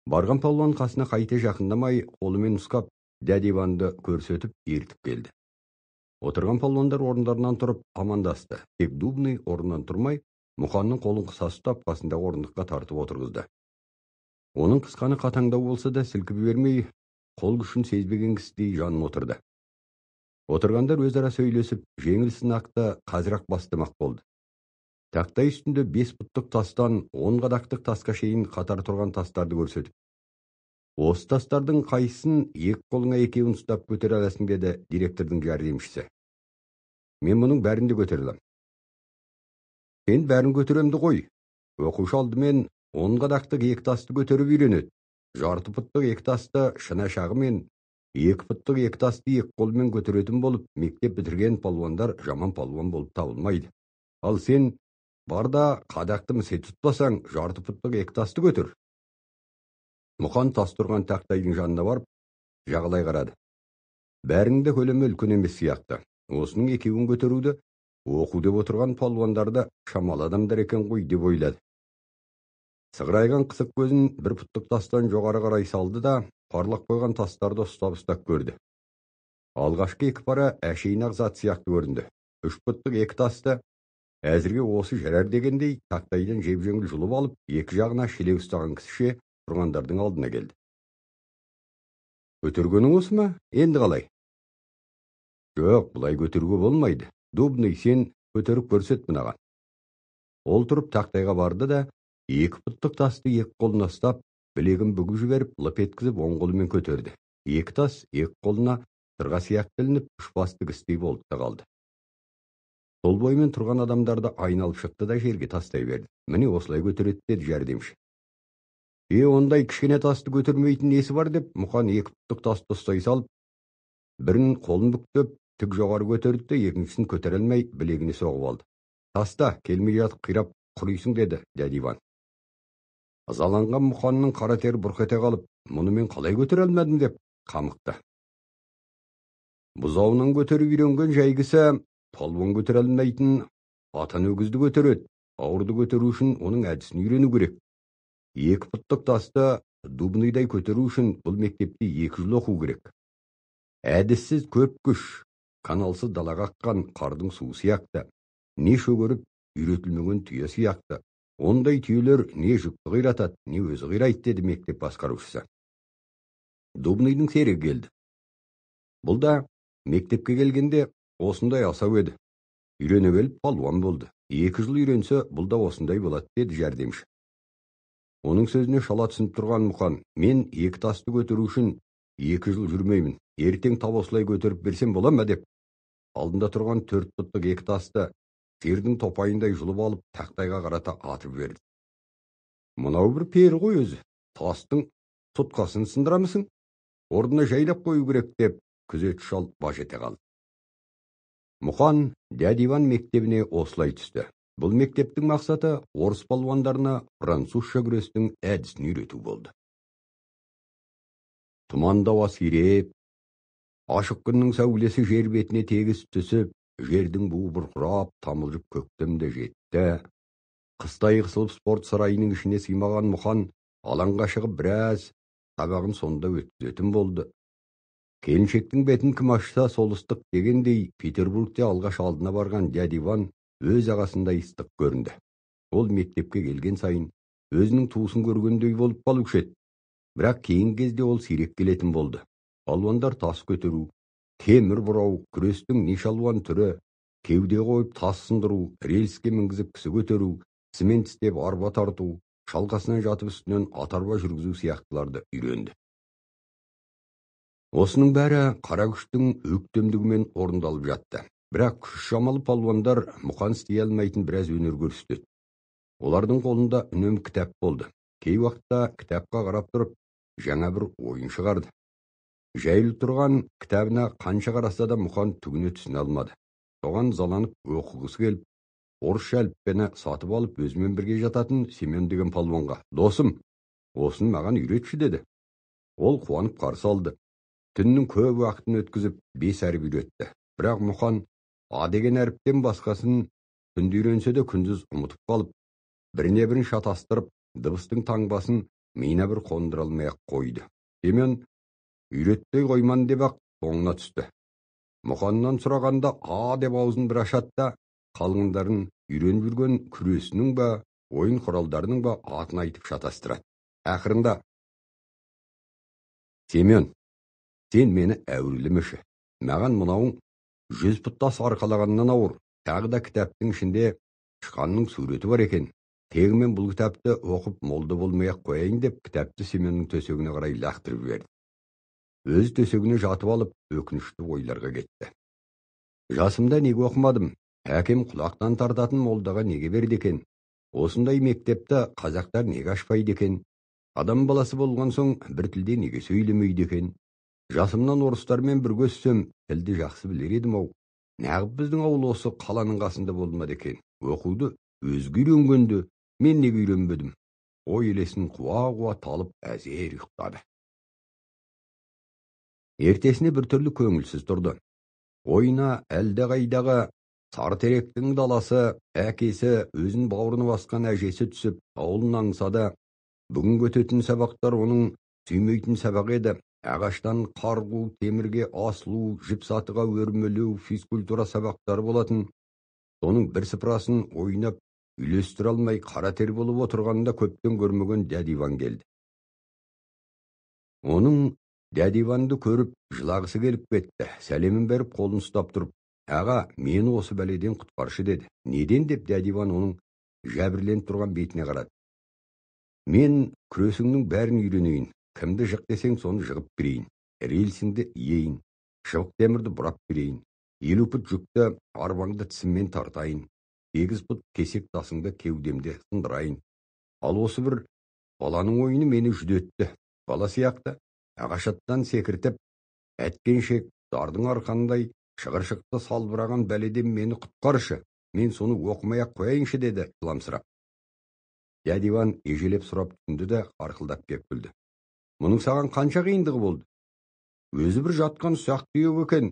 Барған палуан қасына қайта жақындамай, қолымен нұсқап, дядя Иванды көрсетіп ертіп келді. Отырған палуандар орындарынан тұрып амандасты. Тек Дубный орнынан тұрмай, Мұқанның қолын қыса ұстап, қасындағы орындыққа тартып отырғызды. Оның қысқаны қатаңдау болса да, сілкіп бермей, қол күшін сезбеген кісідей жанын отырды. Отырғандар өзара сөйлесіп, жеңіл сынақты қазір-ақ бастамақ болды. Тақтай үстінде 5 пұттық тастан 10 қадақтық тасқа шейін қатар тұрған тастарды көрсетіп, осы тастардың қайсысын екі қолыңа екеуін ұстап көтере аласың, деді директордың жәрдемшісі. Мен мұның бәрін де көтере аламын. Сен бәрін көтеремді қой. Оқушы алдымен 10 қадақтық екі тасты көтеріп үйренеді. Жарты пұттық екі тасты шынашағымен, 2 пұттық екі тасты екі қолмен көтеретін болып, мектеп бітірген палуандар жаман палуан болып табылмайды. Ал сен бар да қадақты місе тұтпасаң, жарты пұттық екі тасты көтер. Мұқан тас тұрған тақтайдың жанына барып, жағалай қарады. Бәрінің де көлемі үлкен емес сияқты. Осының екеуін көтеруді оқу деп отырған палуандар да шамалы адамдар екен ғой деп ойлады. Сығырайған қысық көзін бір пұттық тастан жоғары қарай салды да, парлап қойған тастарды ұстап-ұстап көрді. Алғашқы екі пара әшейін-ақ зат сияқты көрінді. 3 пұттық екі тасты әзірге осы жарар дегендей тақтайдан жеп-жеңіл жұлып алып, екі жағына шелек ұстаған кісіше тұрғандардың алдына келді. Көтергенің осы ма? Енді қалай? Жоқ, бұлай көтеруге болмайды. Дубный, сен көтеріп көрсет мынаған. Ол тұрып тақтайға барды да, 2 пұттық тасты екі қолына ұстап, білегін бүгіп жіберіп, лып еткізіп оң қолымен көтерді. 2 тас екі қолына сырға сияқты ілініп, үш басты кістей болды да қалды. Сол бойымен тұрған адамдарды айналып шықты да жерге тастай берді. Міне осылай көтереді, деді жәрдемші. Ондай кішкене тасты көтермейтін несі бар деп, Мұқан 2 пұттық тасты ұстай салып, бірін қолын бүктеп, тік жоғары көтерді де, екіншісін көтере алмай білегіне соғып алды. Таста, келмей жатып қирап құрисың, деді дядя Иван. Ызаланған Мұқанның қара тері бұрқ ете қалып, мұны мен қалай көтере алмадым деп қамықты. Бұзауынан көтеріп үйренген жайгісі палуан көтере алмайтын атан өгізді көтереді. Ауырды көтеру үшін оның әдісін үйрену керек. 2 пұттық тасты Дубныйдай көтеру үшін бұл мектепте 2 жыл оқу керек. Әдіссіз көп күш, каналсыз далаға аққан қардың суы сияқты, не шөгеріп үйретілмеген түйе сияқты. Ондай түйелер не жүкті қиратады, не өзі қирайды, деді мектеп басқарушысы. Дубныйдың серігі келді. Бұл да мектепке келгенде осындай асау еді. Үйрене келіп палуан болды. 2 жыл үйренсе, бұл да осындай болады, деді жәрдемші. Оның сөзіне шала түсініп тұрған Мұқан, мен 2 тасты көтеру үшін 2 жыл жүрмеймін. Ертең тап осылай көтеріп берсем бола ма деп, алдында тұрған 4 пұттық 2 тасты сиырдың топайындай жұлып алып, тақтайға қарата атып берді. Мынау бір пері ғой өзі, тастың тұтқасын сындырамысың? Орнына жайлап қою керек деп күзетші шал баж ете қалды. Мұқан дядя Иван мектебіне осылай түсті. Бұл мектептің мақсаты орыс палуандарына французша күрестің әдісін үйрету болды. Тұманды ауа сиреп, ашық күннің сәулесі жер бетіне тегіс түсіп, жердің буы бұрқырап, тамылжып көктем де жетті. Қыстай қысылып спорт сарайының ішіне сыймаған Мұқан алаңға шығып біраз сабағын сонда өткізетін болды. Келіншектің бетін кім ашса сол ыстық дегендей, Петербургте алғаш алдына барған дядя Иван өз ағасындай ыстық көрінді. Ол мектепке келген сайын өзінің туысын көргендей болып қалушы еді. Бірақ кейінгі кезде ол сирек келетін болды. Палуандар тас көтеру, темір бұрау, күрестің неше алуан түрі, кеуде қойып тас сындыру, рельске мінгізіп кісі көтеру, цемент істеп арба тарту, Шалқасынан жатып үстінен ат арба жүргізу сияқтыларды үйренді. Осының бәрі қара күштің өктемдігімен орындалып жатты. Бірақ күш шамалы палуандар Мұқан істей алмайтын біраз өнер көрсетеді. Олардың қолында үнем кітап болды. Кей уақытта кітапқа қарап тұрып, жаңа бір ойын шығарды. Жайылып тұрған кітабына қанша қараса да Мұқан түгіне түсіне алмады. Соған заланып оқығысы келіп, орысша әліппені сатып алып өзімен бірге жататын Семен деген палуанға: «Досым, осыны маған үйретші», деді. Ол қуанып қарсы алды. Түннің көп уақытын өткізіп, 5 әріп үйретті. Бірақ Мұқан А деген әріптен басқасын түнде үйренсе де күндіз ұмытып қалып, біріне бірін шатастырып, дыбыстың таңбасын миына бір қондыра алмай-ақ қойды. Семен үйретпей қойман деп ақ соңына түсті. Мұқаннан сұрағанда А деп аузын бір ашады да, қалғандарын үйреніп жүрген күресінің ба, ойын құралдарының ба атын айтып шатастырады. Ақырында: «Семен, сен мені әурелемеші. Маған мынауың 100 пұт тас арқалағаннан ауыр. Тағы да кітаптың ішінде тышқанның суреті бар екен. Тегі мен бұл кітапты оқып молда болмай-ақ қояйын», деп кітапты Семеннің төсегіне қарай лақтырып жіберді. Өз төсегіне жатып алып, өкінішті ойларға кетті. Жасымда неге оқымадым? Әкем құлақтан тартатын молдаға неге берді екен? Осындай мектепті қазақтар неге ашпайды екен? Адам баласы болған соң бір тілде неге сөйлемейді екен? Жасымнан орыстармен бірге өссем, тілді жақсы білер едім-ау. Неғып біздің ауыл осы қаланың қасында болмады екен? Оқуды өзге үйренгенді мен неге үйренбедім? Ой елесін қуа-қуа талып әзер ұйықтады. Ертесіне біртүрлі көңілсіз тұрды. Ойына әлдеқайдағы Сарытеректің даласы, әкесі, өзін бауырына басқан әжесі түсіп, ауылын аңсады. Бүгінгі өтетін сабақтар оның сүймейтін сабақ еді. Ағаштан қарғу, темірге асылу, жіп сатыға өрмелеу, физкультура сабақтары болатын. Соның бір сыпырасын ойнап, үйлестіре алмай қара тер болып отырғанында көптен көрмеген дәд Иван келді. Оның дәд Иванды көріп, жылағысы келіп кетті. Сәлемін беріп, қолын ұстап тұрып: «Аға, мені осы бәледен құтқаршы», деді. «Неден?» деп дәд Иван оның жәбірленіп тұрған бетіне қарады. «Мен күресіңнің бәрін үйренейін. Кімді жық десең, соны жығып берейін. Рельсіңді иейін, шыбық темірді бұрап берейін. 50 пұт жүкті арбаңды тісіммен тартайын. 8 пұт кесек тасыңды кеудемде сындырайын. Ал осы бір баланың ойыны мені жүдетті. Бала сияқты ағаш аттан секіртіп, әткеншек дардың арқандай шығыршықты салбыраған бәледен мені құтқаршы. Мен соны оқымай-ақ қояйыншы», деді жыламсырап. Дәд Иван ежелеп сұрап түсінді де арқылдап кеп күлді. «Мұның саған қанша қиындығы болды? Өзі бір жатқан ұсақ түйек екен.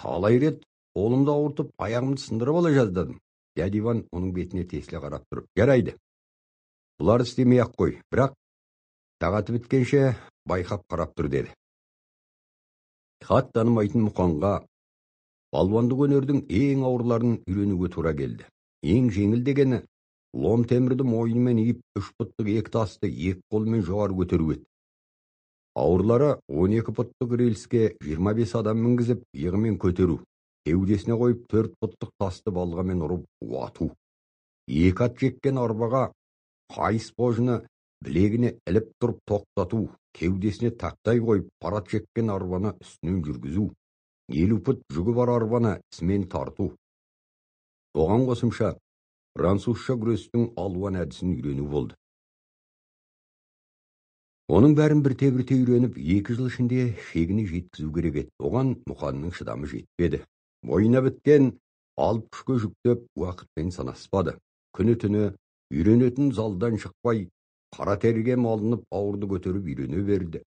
Талай рет қолымды ауыртып, аяғымды сындырып ала жаздадым». Дәд Иван оның бетіне тесіле қарап тұрып: «Жарайды, бұларды істемей-ақ қой, бірақ тағаты біткенше байқап қарап тұр», деді. Хат танымайтын Мұқанға палуандық өнердің ең ауырларын үйренуге тура келді. Ең жеңіл дегені лом темірді мойнымен иіп, 3 пұттық 2 тасты 2 қолмен жоғары көтеру еді. Ауырлары 12 пұттық рельске 25 адам мінгізіп, иығымен көтеру, кеудесіне қойып 4 пұттық тасты балғамен ұрып уату. 2 ат жеккен арбаға қайыс божыны білегіне іліп тұрып тоқтату, кеудесіне тақтай қойып парат жеккен арбаны үстінен жүргізу, 50 пұт жүгі бар арбаны тісімен тарту. Оған қосымша французша күрестің алуан әдісін үйрену болды. Оның бәрін бірте-бірте үйреніп, 2 жыл ішінде шегіне жеткізу керек еді. Оған Мұқанның шыдамы жетпеді. Мойнына біткен алып күшке жүктеп, уақытпен санаспады. Күні-түні үйренетін залдан шықпай, қара терге малынып, ауырды көтеріп үйрене берді.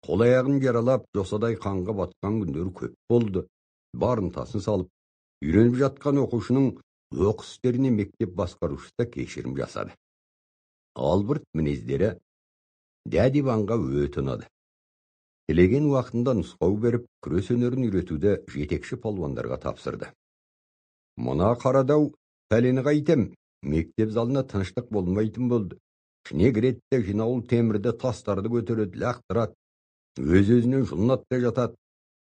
Қол аяғын жаралап, жосадай қанға батқан күндері көп болды. Барын тасын салып, үйреніп жатқан оқушының оқыс істеріне мектеп басқарушысы да кешірім жасады. Албырт мінездері дәд Иванға өте ұнады. Тілеген уақытында нұсқау беріп, күрес өнерін үйретуді жетекші палуандарға тапсырды. Мына қарадау пәлені қайтем, мектеп залына тыныштық болмайтын болды. Ішіне кіреді де жинаулы темірді, тастарды көтереді, лақтырады, өз-өзінен жұлынады да жатады.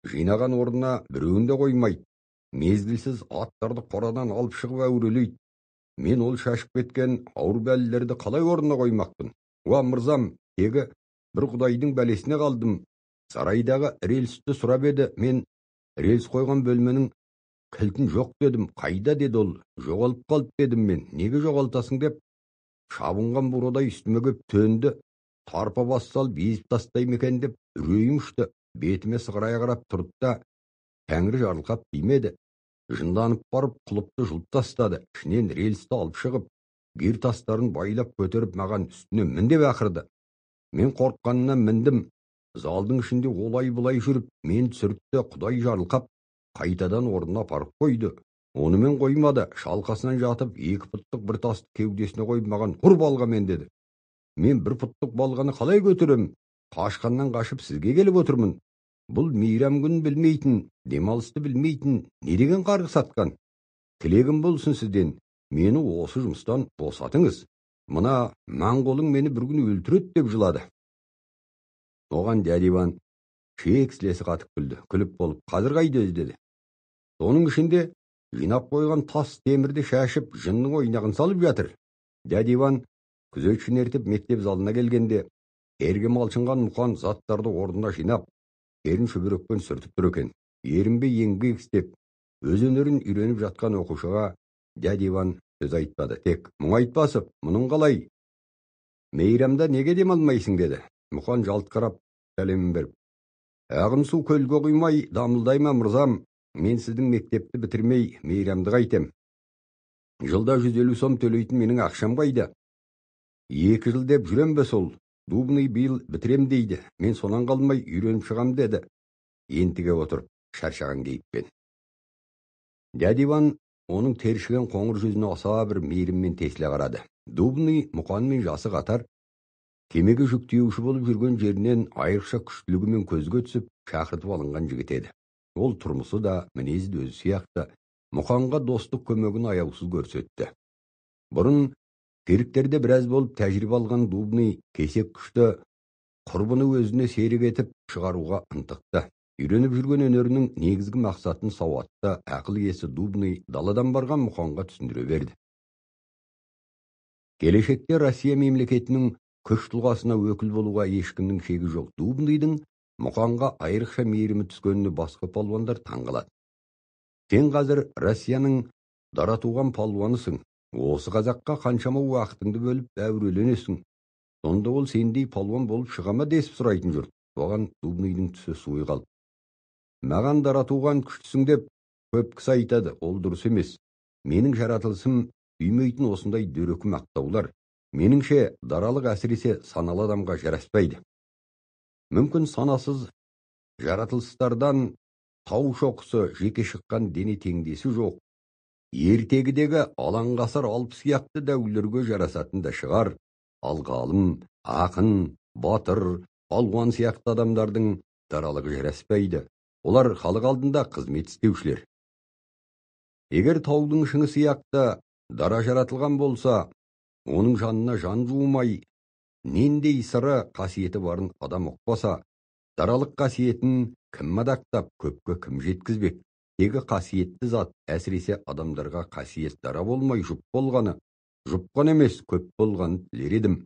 Жинаған орнына біреуін де қоймайды. Мезгілсіз аттарды қорадан алып шығып әурелейді. Мен ол шашып кеткен ауыр бәлелерді қалай орнына қоймақпын? Уа, мырзам, тегі бір құдайдың бәлесіне қалдым. Сарайдағы рельсті сұрап еді, мен рельс қойған бөлменің кілтін жоқ дедім. Қайда деді ол, жоғалып қалды дедім мен. Неге жоғалтасың деп шабынған бурадай үстіме кеп төнді. Тарпа бас салып езіп тастаймын екен деп үрейім ұшты. Бетіме сығырая қарап тұрды да тәңірі жарылқап тимеді. Жынданып барып құлыпты жұлып тастады. Ішінен рельсті алып шығып, гир тастарын байлап көтеріп маған үстіне мін деп ақырды. Мен қорыққанынан міндім. Залдың ішінде олай-бұлай жүріп, мен түсіртті, құдай жарылқап, қайтадан орнына апарып қойды. Онымен қоймады, шалқасынан жатып, 2 пұттық бір тасты кеудесіне қойып маған ұр балғамен деді. Мен 1 пұттық балғаны қалай көтерем? Қашқаннан қашып сізге келіп отырмын. Бұл мейрам күнін білмейтін, демалысты білмейтін, не деген қарғыс атқан? Тілегім болсын сізден, мені осы жұмыстан босатыңыз. Мына моңғолың мені бір күні өлтіреді деп жылады. Оған дядя Иван шек сілесі қатып күлді. Күліп болып, қазір қайда өзі деді. Соның ішінде жинап қойған тас темірді шашып, жынның ойнағын салып жатыр. Дядя Иван күзетшіні ертіп мектеп залына келгенде, терге малшынған Мұқан заттарды орнына жинап, терін шүберекпен сүртіп тұр екен. Ерінбей еңбек істеп, өз өнерін үйреніп жатқан оқушыға дядя Иван сөз айтпады. Тек мұңайтпасып, мұның қалай? Мейрамда неге демалмайсың деді. Мұқан жалт қарап сәлемін беріп, ағын су көлге құймай дамылдай ма мырзам, мен сіздің мектепті бітірмей мейрамды қайтем. Жылда 150 сом төлейтін менің ақшам қайда? 2 жыл деп жүрем бе сол? Дубный биыл бітірем дейді. Мен сонан қалмай үйреніп шығам деді. Ентіге отырып, шаршаған кейіппен. Дядя Иван оның тершіген қоңыр жүзіне аса бір мейіріммен тесіле қарады. Дубный Мұқанмен жасы қатар, кемеге жүк тиеуші болып жүрген жерінен айрықша күштілігімен көзге түсіп, шақыртып алынған жігіт еді. Ол тұрмысы да, мінезі де өзі сияқты Мұқанға достық көмегін аяусыз көрсетті. Бұрын керіктерде біраз болып тәжірибе алған Дубный кесек күшті құрбыны өзіне серік етіп шығаруға ынтықты. Үйреніп жүрген өнерінің негізгі мақсатын сауатты ақыл иесі Дубный даладан барған Мұқанға түсіндіре берді. Келешекте Россия мемлекетінің күш тұлғасына өкіл болуға ешкімнің шегі жоқ. Дубныйдың Мұқанға айрықша мейірімі түскеніне басқа палуандар таң қалады. Сен қазір Россияның дара туған палуанысың. Осы қазаққа қаншама уақытыңды бөліп әуреленесің. Сонда ол сендей палуан болып шыға ма десіп сұрайтын жұрт. Оған Дубныйдың түсі суи қалды. Маған дара туған күштісің деп көп кісі айтады, ол дұрыс емес. Менің жаратылысым сүймейтін осындай дөрекі мақтаулар. Меніңше даралық әсіресе саналы адамға жараспайды. Мүмкін санасыз жаратылыстардан тау шоқысы жеке шыққан дене теңдесі жоқ. Ертегідегі алаңғасар алып сияқты дәулерге жарасатын да шығар. Ал ғалым, ақын, батыр, палуан сияқты адамдардың даралығы жараспайды. Олар халық алдында қызмет істеушілер. Егер таудың шыңы сияқты дара жаратылған болса, оның жанына жан жуымай, нендей сыры қасиеті барын адам ұқпаса, даралық қасиетін кім мадақтап, көпке кім жеткізбек? Тегі қасиетті зат, әсіресе адамдарға қасиет дара болмай жұп болғаны, жұпқан емес, көп болғанын тілер едім.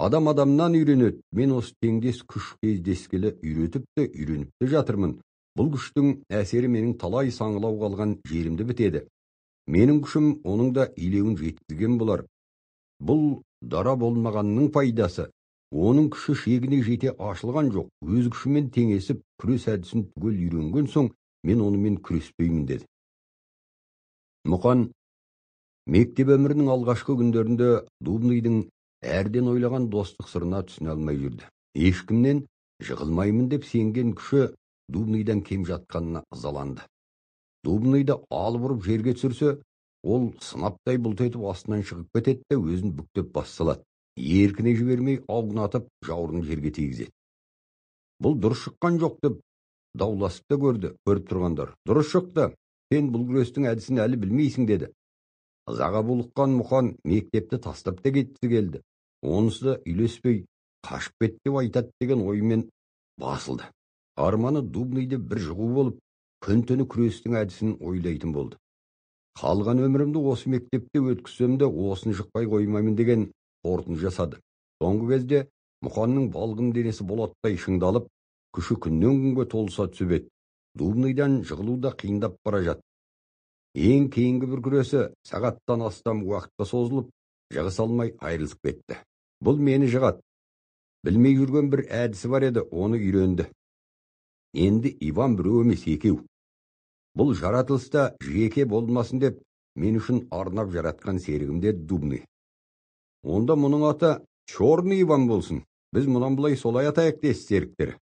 Адам адамнан үйренеді, мен осы теңдес күш кездескелі үйретіп те, үйреніп те жатырмын. Бұл күштің әсері менің талай саңылау қалған жерімді бітеді. Менің күшім оның да илеуін жеткізген болар. Бұл дара болмағанның пайдасы. Оның күші шегіне жете ашылған жоқ. Өз күшімен теңесіп, күрес әдісін түгел үйренген соң, мен онымен күреспеймін деді. Мұқан мектеп өмірінің алғашқы күндерінде Дубныйдың әрден ойлаған достық сырына түсіне алмай жүрді. Ешкімнен жығылмаймын деп сенген күші Дубныйдан кем жатқанына ызаланды. Дубныйды алып ұрып жерге түсірсе, ол сынаптай бұлт етіп астынан шығып кетеді де өзін бүктеп бас салады. Еркіне жібермей аунатып жауырын жерге тигізеді. Бұл дұрыс шыққан жоқ деп дауласып та көрді, көріп тұрғандар. Дұрыс шықты, сен бұл күрестің әдісін әлі білмейсің деді. Ызаға булыққан Мұқан мектепті тастап та кеткісі келді. Онысы да үйлеспей қашып кет деп айтады деген оймен басылды. Арманы Дубныйды бір жығу болып, күн-түні күрестің әдісін ойлайтын болды. Қалған өмірімді осы мектепте өткізсем де осыны жықпай қоймаймын деген қорытынды жасады. Соңғы кезде Мұқанның балғын денесі болаттай шыңдалып, күші күннен күнге толыса түсіп еді. Дубныйдан жығылу да қиындап бара жатты. Ең кейінгі бір күресі сағаттан астам уақытқа созылып, жығыса алмай айырылысып кетті. Бұл мені жығады. Білмей жүрген бір әдісі бар еді, оны үйренді. Енді Иван біреу емес, екеу. Бұл жаратылыста жеке болмасын деп мен үшін арнап жаратқан серігім, деді Дубный. Онда мұның аты Черный Иван болсын. Біз мұнан былай солай атайық, десті серіктері.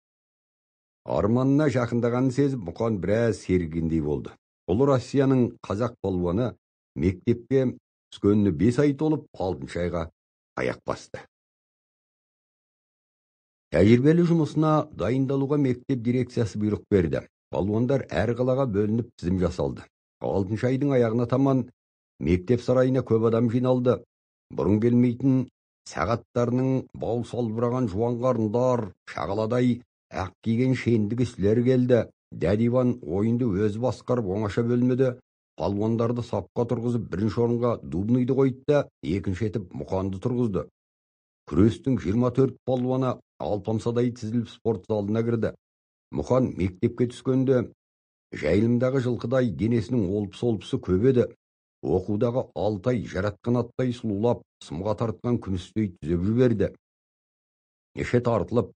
Арманына жақындағанын сезіп, Мұқан біраз сергігендей болды. Ұлы Россияның қазақ палуаны мектепке түскеніне 5 ай толып, 6 айға аяқ басты. Тәжірибелі жұмысына дайындалуға мектеп дирекциясы бұйрық берді. Палуандар әр қалаға бөлініп тізім жасалды. 6 айдың аяғына таман мектеп сарайына көп адам жиналды. Бұрын келмейтін сағаттарының бау салбыраған жуан қарындар, шағаладай ақ киген шенді кісілер келді. Дәд Иван ойынды өзі басқарып, оңаша бөлмеді. Палуандарды сапқа тұрғызып, бірінші орынға Дубныйды қойды да, екінші етіп Мұқанды тұрғызды. Күрестің 24 палуаны алпамсадай тізіліп спорт залына кірді. Мұқан мектепке түскенде жайылымдағы жылқыдай денесінің олпы-солпысы көп еді. Оқудағы 6 ай жаратқан аттай сұлулап, сымға тартқан күмістей түзеп жіберді. Неше тартылып,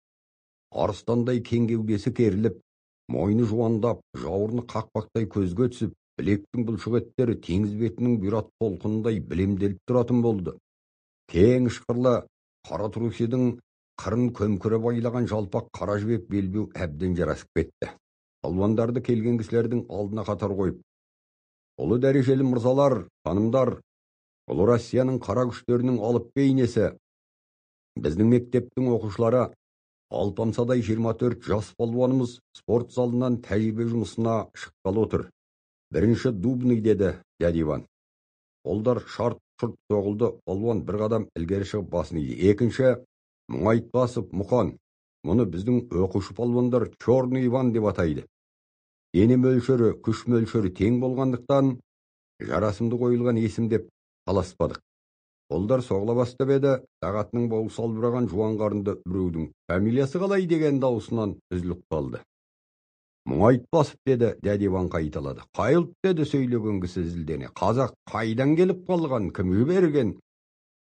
арыстандай кең кеудесі керіліп, мойны жуандап, жауырыны қақпақтай көзге түсіп, білектің бұлшық еттері теңіз бетінің бұйрат толқынындай білемделіп тұратын болды. Кең ышқырлы қара трусидің қырын көмкере байлаған жалпақ қара жібек белбеу әбден жарасып кетті. Палуандарды келген кісілердің алдына қатар қойып, ұлы дәрежелі мырзалар, ханымдар, ұлы Россияның қара күштерінің алып бейнесі, біздің мектептің оқушылары, алпамсадай 24 жас палуанымыз спорт залынан тәжірибе жұмысына шыққалы отыр. Бірінші Дубный, деді дәд Иван. Қолдар шарт-шұрт соғылды, палуан бір қадам ілгері шығып басын иді. Екінші Мұңайтпасов Мұқан. Мұны біздің оқушы палуандар Черный Иван деп атайды. Дене мөлшері, күш мөлшері тең болғандықтан жарасымды қойылған есім деп таласпадық. Қолдар соғыла бастап еді, сағатының бауы салбыраған жуан қарынды біреудің фамилиясы қалай деген дауысынан үзіліп қалды. Мұңайтпасов, деді дәд Иван қайталады. Қай ұлт, деді сөйлеген кісі зілдене. Қазақ қайдан келіп қалған, кім жіберген?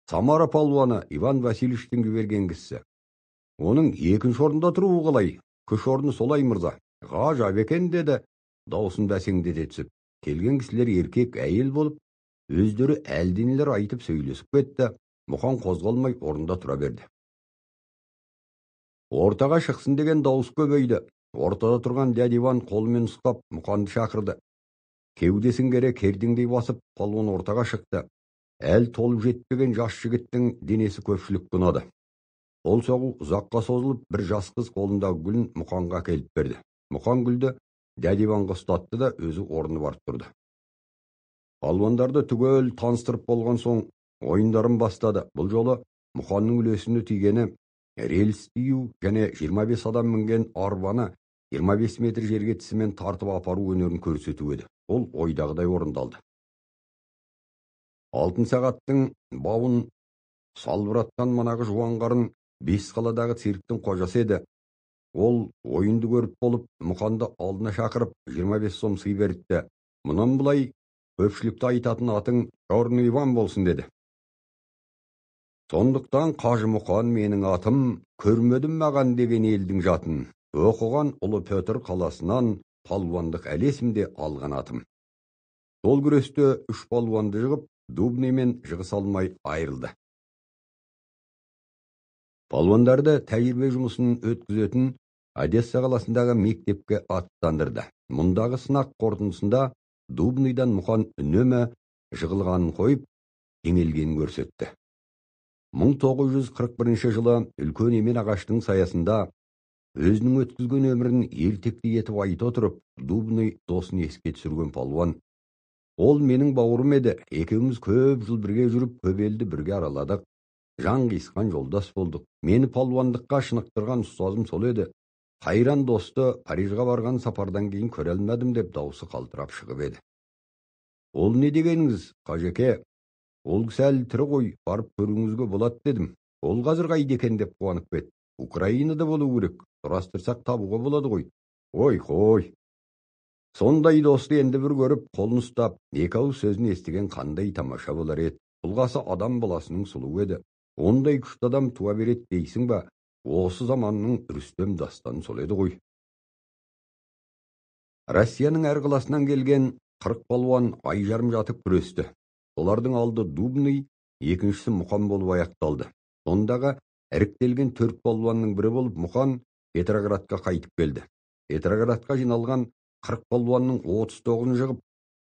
Самара палуаны Иван Васильевичтің жіберген кісісі. Оның екінші орында тұруы қалай? Күш орны солай, мырза. Ғажап екен, деді даусын бәсеңдете түсіп. Келген кісілер еркек, әйел болып, өздері әлденелер айтып сөйлесіп кетті. Мұқан қозғалмай орында тұра берді. Ортаға шықсын деген дауыс көбейді. Ортада тұрған дәд Иван қолымен нұсқап Мұқанды шақырды. Кеудесін кере кердеңдей басып, палуан ортаға шықты. Әл толып жетпеген жас жігіттің денесі көпшілікке ұнады. Қол соғу ұзаққа созылып, бір жас қыз қолындағы гүлін Мұқанға әкеліп берді. Мұқан гүлді дәд Иванға ұстатты да өзі орны барып тұрды. Палуандарды түгел таныстырып болған соң ойындарын бастады. Бұл жолы Мұқанның үлесіне тигені рельс тию және 25 адам мінген арбаны 25 метр жерге тісімен тартып апару өнерін көрсету еді. Ол ойдағыдай орындалды. Алтын сағаттың бауын салбыратқан манағы жуан қарын 5 қаладағы цирктің қожасы еді. Ол ойынды көріп болып, Мұқанды алдына шақырып 25 сом сый берді. Мұнан былай көпшілікті айтатын атың Черный Иван болсын, деді. Сондықтан Қажы Мұқан менің атым, көрмедім маған деген елдің жатын. Оқыған ұлы Петр қаласынан палуандық әлесімде алған атым. Сол күресте 3 палуанды жығып, Дубныймен жығыса алмай айырылды. Палуандарды тәжірибе жұмысын өткізетін Одесса қаласындағы мектепке аттандырды. Мұндағы сынақ қорытындысында Дубныйдан Мұқан үнемі жығылғанын қойып, жеңілгенін көрсетті. 1941 жылы үлкен емен ағаштың саясында өзінің өткізген өмірін ертектей етіп айта отырып, Дубный досын еске түсірген палуан: «Ол менің бауырым еді, екеуміз көп жыл бірге жүріп, көп елді бірге араладық, жан қиысқан жолдас болдық. Мені палуандыққа шынықтырған ұстазым сол еді. Қайран досты Парижға барған сапардан кейін көре алмадым», деп даусы қалтырап шығып еді. Ол не дегеніңіз, қажеке? Ол кісі әлі тірі ғой, барып көруіңізге болады дедім. Ол қазір қайда екен деп қуанып кетті. Украинада болу керек, сұрастырсақ табуға болады ғой. Ой, қой. Сондай досты енді бір көріп, қолын ұстап, екі ауыз сөзін естіген қандай тамаша болар еді. Тұлғасы адам баласының сұлуы еді. Ондай күшті адам туа береді дейсің ба? Осы заманның Рүстем дастаны сол еді ғой. Россияның әр қаласынан келген 40 палуан ай жарым жатып күресті. Олардың алды Дубный, екіншісі Мұқан болып аяқталды. Сондағы іріктелген 4 палуанның бірі болып Мұқан Петроградқа қайтып келді. Петроградқа жиналған 40 палуанның 39-ын жығып,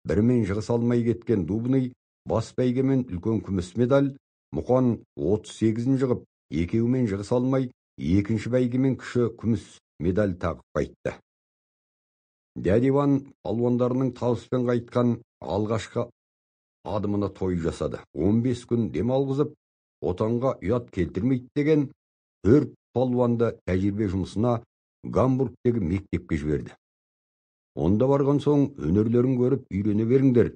бірімен жығыса алмай кеткен Дубный бас бәйгемен үлкен күміс медаль, Мұқан 38-ін жығып, екеуімен жығыса алмай, екінші бәйгемен кіші күміс медаль тағып қайтты. Дядя Иван палуандарының табыспен қайтқан алғашқы адымына той жасады. 15 күн дем алғызып, отанға ұят келтірмейді деген 4 палуанды тәжірибе жұмысына Гамбургтегі мектепке жіберді. Онда барған соң өнерлерін көріп үйрене беріңдер.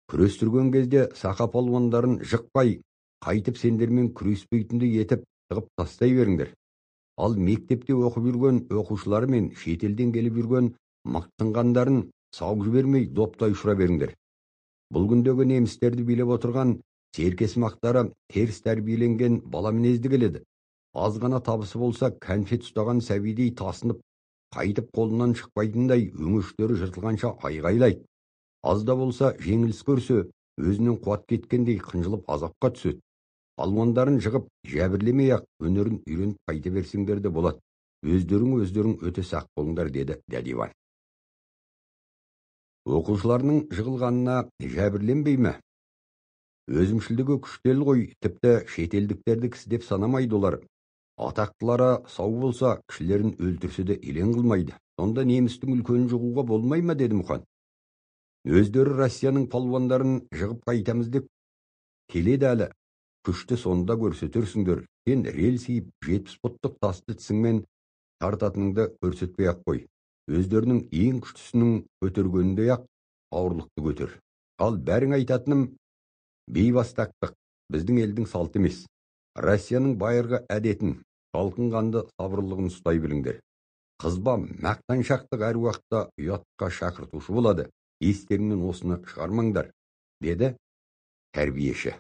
Күрестірген кезде сақа палуандарын жықпай, қайтып сендермен күреспейтіндей етіп тығып тастай беріңдер. Ал мектепте оқып жүрген оқушылары мен шетелден келіп жүрген мақтанғандарын сауып жібермей доптай ұшыра беріңдер. Бұл күндегі немістерді билеп отырған серкесімақтары теріс тәрбиеленген бала мінезді келеді. Аз ғана табысы болса, кәнфет ұстаған сәбидей тасынып, қайтып қолынан шықпайтындай өңештері жыртылғанша айғайлайды. Аз да болса жеңіліс көрсе, өзінен қуат кеткендей қынжылып азапқа түседі. Палуандарын жығып, жәбірлемей-ақ өнерін үйреніп қайта берсеңдер де болады. Өздерің өте сақ болыңдар, деді дядя Иван. Оқушыларының жығылғанына жәбірленбей ме? Өзімшілдігі күштел ғой, тіпті шетелдіктерді кісі деп санамайды олар. Атақтылары сау болса, кішілерін өлтірсе де елең қылмайды. Сонда немістің үлкенін жығуға болмай ма, деді Мұқан. Өздері Россияның палуандарын жығып қайтамыз деп келеді әлі. Күшті сонда көрсетерсіңдер. Сен рельс иіп 70 пұттық тасты тісіңмен тартатыныңды көрсетпей-ақ қой. Өздерінің ең күштісінің көтергеніндей-ақ ауырлықты көтер. Ал бәрің айтатыным бейбастақтық, біздің елдің салты емес. Россияның байырғы әдетін, салқын қанды сабырлығын ұстай біліңдер. Қызба мақтаншақтық әр уақытта ұятқа шақыртушы болады. Естеріңнен осыны шығармаңдар, деді тәрбиеші.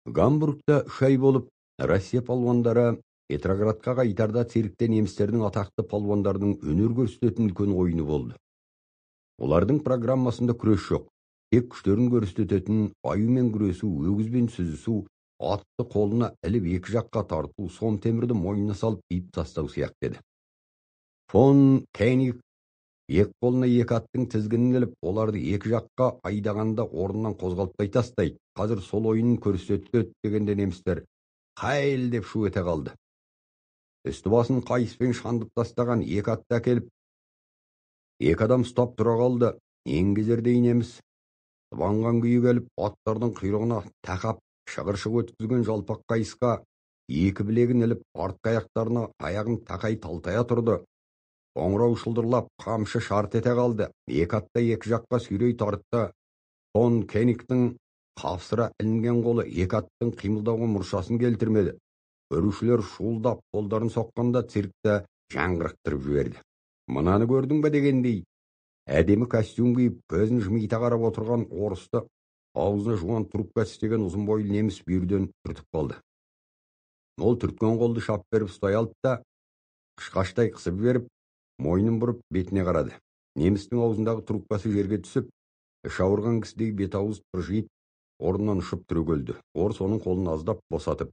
Гамбургта 3 ай болып, Россия палуандары Петроградқа қайтарда циркте немістердің атақты палуандарының өнер көрсететін үлкен ойыны болды. Олардың программасында күрес жоқ. Тек күштерін көрсететін аюмен күресу, өгізбен сүзісу, атты қолына іліп екі жаққа тарту, сом темірді мойнына салып иіп тастау сияқты еді. Фон Кениг екі қолына екі аттың тізгінін іліп, оларды екі жаққа айдағанда орнынан қозғалтпай тастайды. Қазір сол ойынын көрсетті дегенде немістер «Хайл!» деп шу ете қалды. Үсті басын қайыспен шандып тастаған екі атты әкеліп, екі адам ұстап тұра қалды. Еңгезердей неміс сыбанған күйі келіп, аттардың құйрығына тақап, шығыр-шығыр өткізген жалпақ қайысқа екі білегін іліп, артқы аяқтарына аяғын тақай талтая тұрды. Қоңырау шылдырлап, қамшы шарт ете қалды. Екі атты екі жаққа сүйрей тартты. Фон Кенигтің қапсыра ілінген қолы екі аттың қимылдауға мұршасын келтірмеді. Көрушілер шуылдап, қолдарын соққанда циркті жаңғырықтырып жіберді. Мынаны көрдің бе дегендей, әдемі костюм киіп, көзін жымита қарап отырған орысты аузына жуан трубка тістеген ұзын бойлы неміс бүйірден түртіп қалды. Ол түрткен қолды шап беріп ұстай алды да, қышқаштай қысып жіберіп, мойнын бұрып бетіне қарады. Немістің аузындағы трубкасы жерге түсіп, іші ауырған кісідей бет ауыз тыржиып, орнынан ұшып түрегелді. Орыс оның қолын аздап босатып,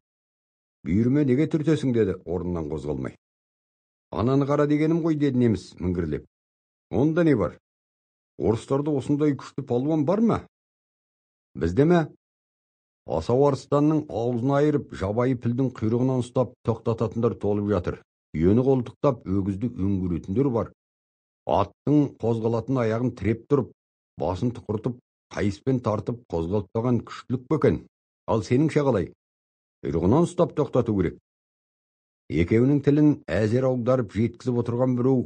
«Бүйіріме неге түртесің?» деді орнынан қозғалмай. «Ананы қара дегенім ғой», деді неміс міңгірлеп. «Онда не бар? Орыстарда осындай күшті палуан бар ма? Бізде ме? Асау арыстанның аузын айырып, жабайы пілдің құйрығынан ұстап тоқтататындар толып жатыр. Түйені қолтықтап, өгізді өңгіретіндер бар. Аттың қозғалатын аяғын тіреп тұрып, басын тұқыртып, қайыспен тартып қозғалтпаған күштілік пе екен? Ал сеніңше қалай? Құйрығынан ұстап тоқтату керек». Екеуінің тілін әзер аударып жеткізіп отырған біреу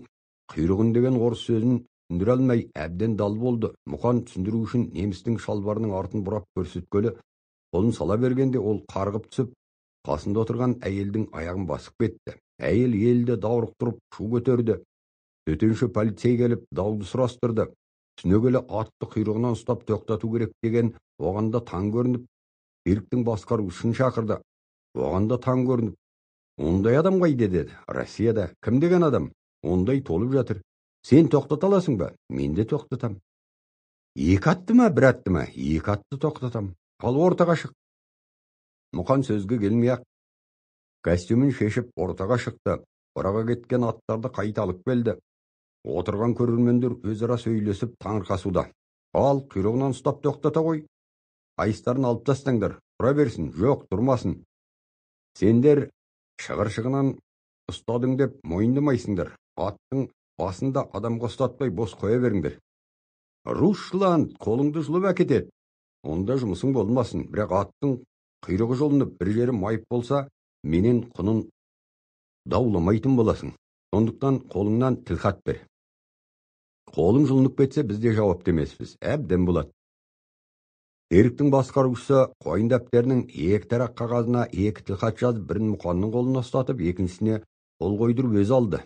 құйрығын деген орыс сөзін түсіндіре алмай әбден дал болды. Мұқан түсіндіру үшін немістің шалбарының артын бұрап көрсеткелі қолын сала бергенде ол қарғып түсіп, қасында отырған әйелдің аяғын басып кетті. Әйел елді даурық тұрып шу көтерді. Төтенше полицей келіп дауды сұрастырды. Түсіне келе атты құйрығынан ұстап тоқтату керек деген оған да таң көрініп, цирктің басқарушысын шақырды. Оған да таң көрініп, ондай адам қайда деді. Россияда. Кім деген адам? Ондай толып жатыр. Сен тоқтата аласың ба? Мен де тоқтатам. Екі атты ма, бір атты ма? Екі атты тоқтатам. Ал ортаға шық. Мұқан сөзге келмей-ақ костюмін шешіп ортаға шықты. Қораға кеткен аттарды қайта алып келді. Отырған көрермендер өзара сөйлесіп таңырқасуда. Ал құйрығынан ұстап тоқтата ғой. Қайыстарын алып тастаңдар. Тұра берсін. Жоқ, тұрмасын. Сендер шығыр-шығынан ұстадың деп мойындамайсыңдар. Аттың басында адамға ұстатпай бос қоя беріңдер. Рушланд қолыңды жұлып әкетеді. Онда жұмысың болмасын. Бірақ аттың құйрығы жұлынып бір жері майып болса, менен құнын дауламайтын боласың. Сондықтан қолыңнан тілхат бер. Қолың жұлынып кетсе, біз де жауапты емеспіз. Әбден болады. Цирктің басқарушысы қойын дәптерінің екі тарақ қағазына екі тілхат жазып, бірін Мұқанның қолына ұстатып, екіншісіне қол қойдырып өзі алды.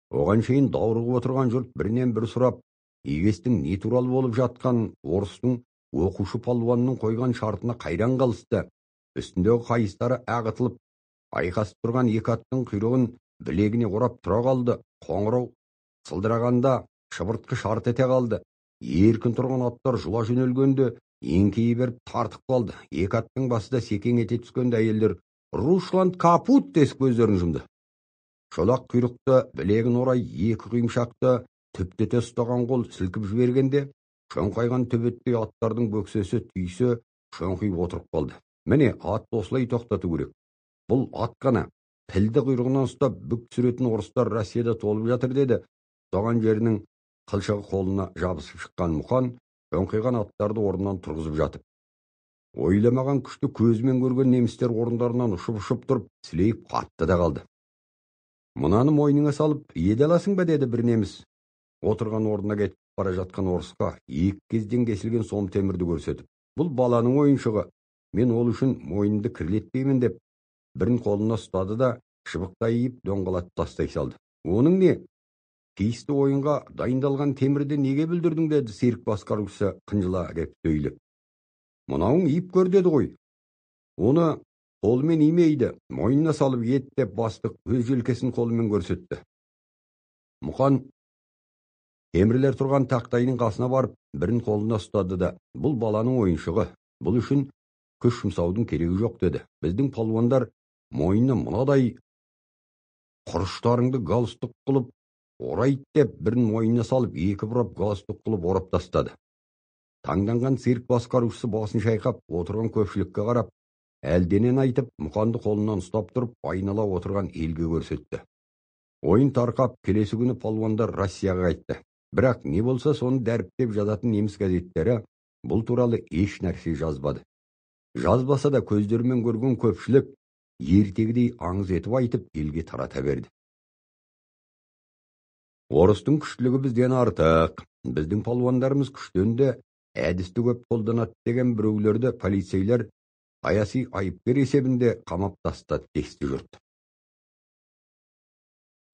Оған шейін даурығып отырған жұрт бірінен бір сұрап, егестің не туралы болып жатқан орыстың оқушы палуанның қойған шартына қайран қалысты. Үстіндегі қайыстары ағытылып, айқасып тұрған екі аттың құйрығын білегіне орап тұра қалды. Қоңырау сылдырағанда шыбыртқы шарт ете қалды. Еркін тұрған аттар жұла жөнелгенде еңкейе беріп тартып қалды. Екі аттың басы да секең ете түскенде әйелдер «Рушланд капут!» десіп көздерін жұмды. Шолақ құйрықты білегін орай екі құйымшақты түптете ұстаған қол сілкіп жібергенде шоңқайған төбеттей аттардың бөксесі түйсе шоңқиып отырып қалды. Міне, атты осылай тоқтату керек. Бұл ат қана. Пілді құйрығынан ұстап бүк түсіретін орыстар Россияда толып жатыр деді. Ұстаған жерінің қылшығы қолына жабысып шыққан Мұқан шоңқиған аттарды орнынан тұрғызып жатып. Ойламаған күшті көзімен көрген немістер орындарынан ұшып-ұшып тұрып, сілейіп қатты да қалды. Мынаны мойныңа салып еді аласың ба деді бір неміс. Отырған орнына кетіп бара жатқан орысқа екі кезден кесілген сом темірді көрсетіп, бұл баланың ойыншығы, мен ол үшін мойнымды кірлетпеймін деп бірін қолына ұстады да шыбықтай иіп доңғалатып тастай салды. Оның не? Тиісті ойынға дайындалған темірді неге бүлдірдің деді цирк басқарушысы қынжыла кеп сөйлеп. Мынауың иіп көр деді ғой. Оны қолымен имейді, мойнына салып ет деп бастық өз желкесін қолымен көрсетті. Мұқан темірлер тұрған тақтайдың қасына барып, бірін қолына ұстады да, бұл баланың ойыншығы, бұл үшін күш жұмсаудың керегі жоқ деді. Біздің палуандар мойнына мынадай құрыштарыңды галстук қылып орайды деп бірін мойнына салып, екі бұрап галстук қылып орап тастады. Таңданған цирк басқарушысы басын шайқап, отырған көпшілікке қарап, әлденен айтып, Мұқанды қолынан ұстап тұрып, айнала отырған елге көрсетті. Ойын тарқап, келесі күні палуандар Россияға қайтты. Бірақ не болса соны дәріптеп жазатын неміс газеттері бұл туралы еш нәрсе жазбады. Жазбаса да көздерімен көрген көпшілік ертегідей аңыз етіп айтып елге тарата берді. Орыстың күштілігі бізден артық, біздің палуандарымыз күштен де әдісті көп қолданады деген біреулерді полицейлер саяси айыпкер есебінде қамап тастады десті жұрт.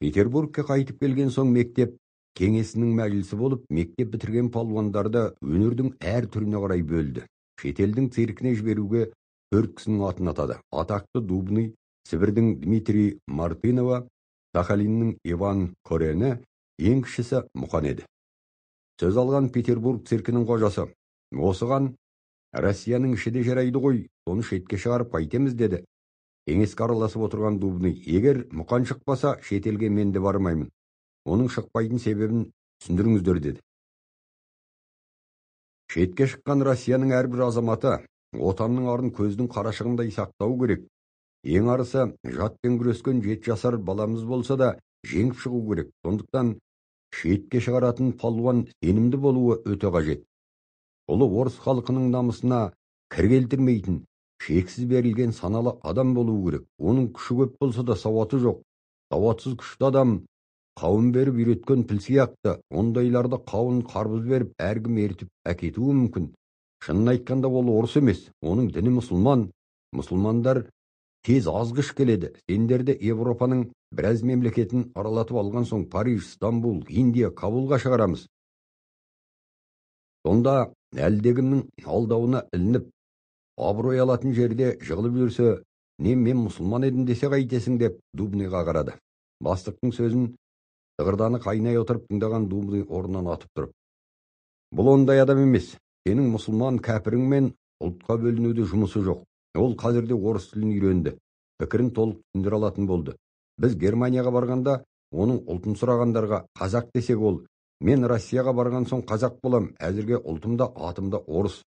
Петербургке қайтып келген соң мектеп кеңесінің мәжілісі болып, мектеп бітірген палуандарды өнердің әр түріне қарай бөлді. Шетелдің циркіне жіберуге 4 кісінің атын атады. Атақты Дубный, Сібірдің Дмитрий Мартынова, Сахалиннің Иван Корені, ең кішісі Мұқан еді. Сөз алған Петербург циркінің қожасы, осыған Россияның іші де жарайды ғой, соны шетке шығарып қайтеміз деді. Кеңеске араласып отырған Дубный, егер Мұқан шықпаса, шетелге мен де бармаймын. Оның шықпайтын себебін түсіндіріңіздер деді. Шетке шыққан Россияның әрбір азаматы отанның арын көздің қарашығындай сақтау керек. Ең арысы жатпен күрескен 7 жасар баламыз болса да жеңіп шығу керек. Сондықтан шетке шығаратын палуан сенімді болуы өте қажет. Ұлы орыс халқының намысына кір келтірмейтін, шексіз берілген саналы адам болуы керек. Оның күші көп болса да сауаты жоқ. Сауатсыз күшті адам Қауын беріп үйреткен піл сияқты, ондайларды қауын қарбыз беріп әркім ертіп әкетуі мүмкін. Шынын айтқанда ол орыс емес, оның діні мұсылман. Мұсылмандар тез азғыш келеді. Сендерді Европаның біраз мемлекетін аралатып алған соң Париж, Стамбул, Индия, Кабулға шығарамыз. Сонда әлдекімнің алдауына ілініп, абырой алатын жерде жығылып жүрсе, не мен мұсылман едім десе қайтесің деп Дубныйға қарады. Бастықтың сөзін тығырданы қайнай отырып тыңдаған Дубный орнынан атып тұрып, бұл ондай адам емес, сенің мұсылман кәпіріңмен ұлтқа бөлінуде жұмысы жоқ. Ол қазірде орыс тілін үйренді, пікірін толық түсіндіре алатын болды. Біз Германияға барғанда оның ұлтын сұрағандарға қазақ десек ол, мен Россияға барған соң қазақ болам, әзірге ұлтым да атым да орыс.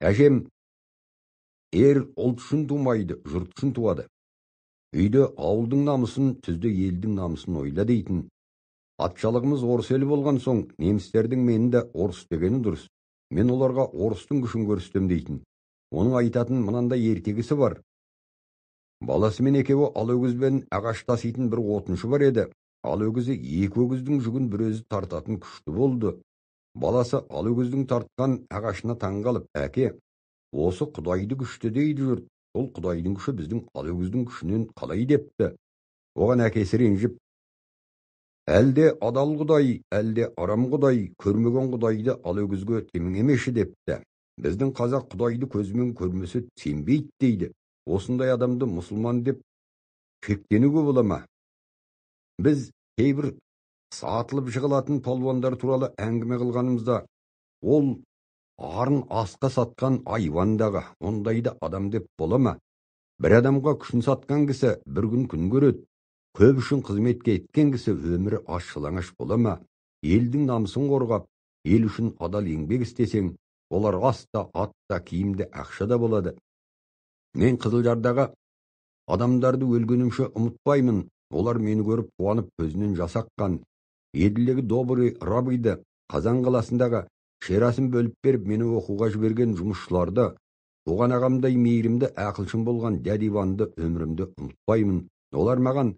Әжем, ер ұлт үшін тумайды, жұрт үшін туады. Үйде ауылдың намысын, түзде елдің намысын ойла дейтін. Патшалығымыз орыс елі болған соң, немістердің мені де орыс дегені дұрыс. Мен оларға орыстың күшін көрсетем дейтін. Оның айтатын мынандай ертегісі бар. Баласымен екеуі алөгізбен ағаш таситын бір отыншы бар еді. Алөгізі екі өгіздің жүгін бір өзі тартатын күшті болды. Баласы алөгіздің тартқан ағашына таңғалып, әке, осы құдайды күшті дейді жұрт. Ол құдайдың күші біздің алөгіздің күшінен қалай депті. Оған әкесі ренжіп, әлде адал құдай, әлде арам құдай, көрмеген құдайды алөгізге темеңемеші депті. Біздің қазақ құдайды көзімен көрмесе сенбейді дейді. Осындай адамды мұсылман деп шектенуге бола ма? Біз кейбір сатылып жығылатын палуандар туралы әңгіме қылғанымызда, ол арын асқа сатқан айуандағы, ондайды адам деп бола ма? Бір адамға күшін сатқан кісі бір күн күн көреді, көп үшін қызметке еткен кісі өмірі аш жалаңаш бола ма? Елдің намысын қорғап, ел үшін адал еңбек істесең, олар ас та, ат та, киім де, ақша да болады. Мен Қызылжардағы адамдарды өлгенімше ұмытпаймын. Олар мені көріп қуанып көзінен жас аққан. Еділдегі добрый рабыйды, Қазан қаласындағы шерасын бөліп беріп мені оқуға жіберген жұмысшыларды, туған ағамдай мейірімді ақылшым болған дәд Иванды өмірімді ұмытпаймын. Олар маған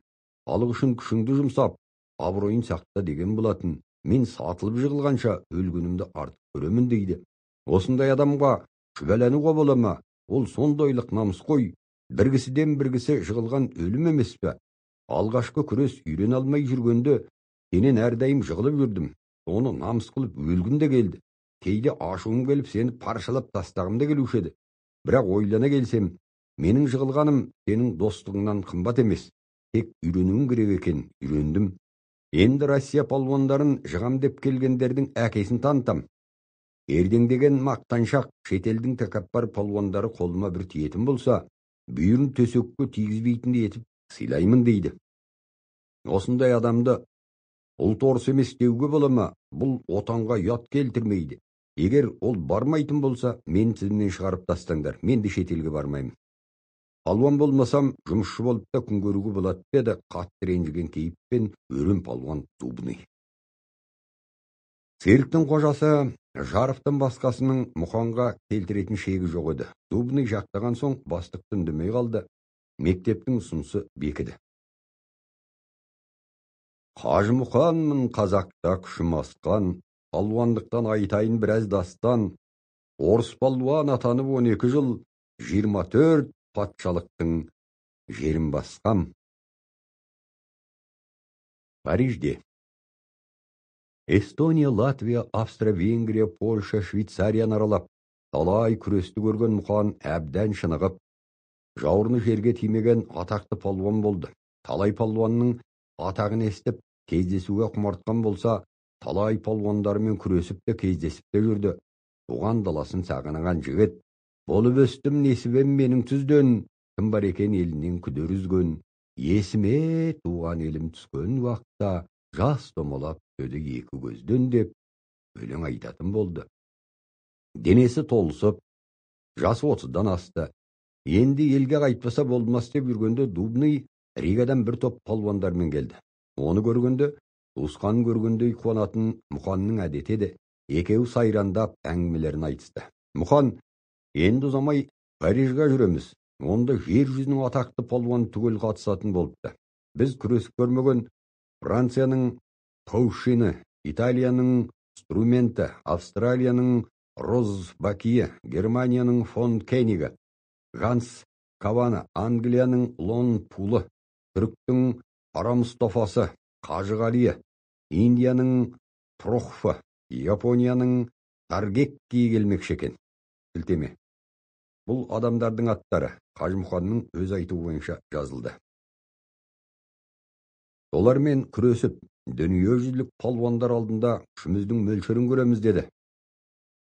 халық үшін күшіңді жұмсап, абыройын сақта деген болатын. Мен сатылып жығылғанша өлгенімді артық көремін дейді. Осындай адамға шүбәленуге бола ма? Ол сондайлық намысқой, біргісіден біргісі жығылған өлім емес пе? Алғашқы күрес үйрене алмай жүргенде сенен әрдайым жығылып жүрдім. Соны намыс қылып өлгім де келді. Кейде ашуым келіп сені паршалап тастағым да келуші еді. Бірақ ойлана келсем, менің жығылғаным сенің достығыңнан қымбат емес. Тек үйренуім керек екен, үйрендім. Енді Россия палуандарын жығам деп келгендердің әкесін танытам. Ердеңдеген мақтаншақ шетелдің тәкаппар палуандары қолыма бір тиетін болса, бүйірін төсекке тигізбейтіндей етіп сыйлаймын дейді. Осындай адамды ұлт орыс емес деуге бола ма? Бұл отанға ұят келтірмейді. Егер ол бармайтын болса, мен тізімнен шығарып тастаңдар, мен де шетелге бармаймын. Палуан болмасам, жұмысшы болып та күн көруге болады деді қатты ренжіген кейіппен өрен палуан Дубный. Цирктің қожасы Жаровтан басқасының Мұханға келтіретін шегі жоқ еді. Дубный жақтаған соң бастықты үндемей қалды. Мектептің ұсынысы бекіді. Қажымұқанмын қазақта күшім асқан, палуандықтан айтайын біраз дастан. Орыс палуан атанып 12 жыл, 24 патшалықтың жерін басқам. Парижде Эстония, Латвия, Австрия, Венгрия, Польша, Швейцарияны аралап, талай күресті көрген Мұқан әбден шынығып, жауырыны жерге тимеген атақты палуан болды. Талай палуанның атағын естіп, кездесуге құмартқан болса, талай палуандарымен күресіп те кездесіп те жүрді. Туған даласын сағынған жігіт, болып өстім несібем менің түзден, кім бар екен елінен күдер үзген, есіме туған елім түскен уақытта жас домалап түседі екі көзден деп өлең айтатын болды. Денесі толысып, жасы 30-дан асты. Енді елге қайтпаса болмас деп жүргенде Дубный Ригадан бір топ палуандармен келді. Оны көргенде, туысқанын көргендей қуанатын Мұқанның әдеті еді. Екеуі сайрандап әңгімелерін айтысты. Мұқан, енді ұзамай Парижге жүреміз. Онда жер жүзінің атақты палуаны түгел қатысатын болыпты. Біз күресіп көрмеген Францияның Таушины, Италияның Струменті, Австралияның Розбакиі, Германияның фон Кенигі, Ганс Кавана, Англияның Лон Пулы, Түріктің Қара Мұстафасы, Қажығалиы, Индияның Прохфы, Японияның Таргекки келмекші екен. Сілтеме. Бұл адамдардың аттары Қажымұқанның өз айтуы бойынша жазылды. Олармен күресіп, дүниежүзілік палуандар алдында күшіміздің мөлшерін көреміз деді.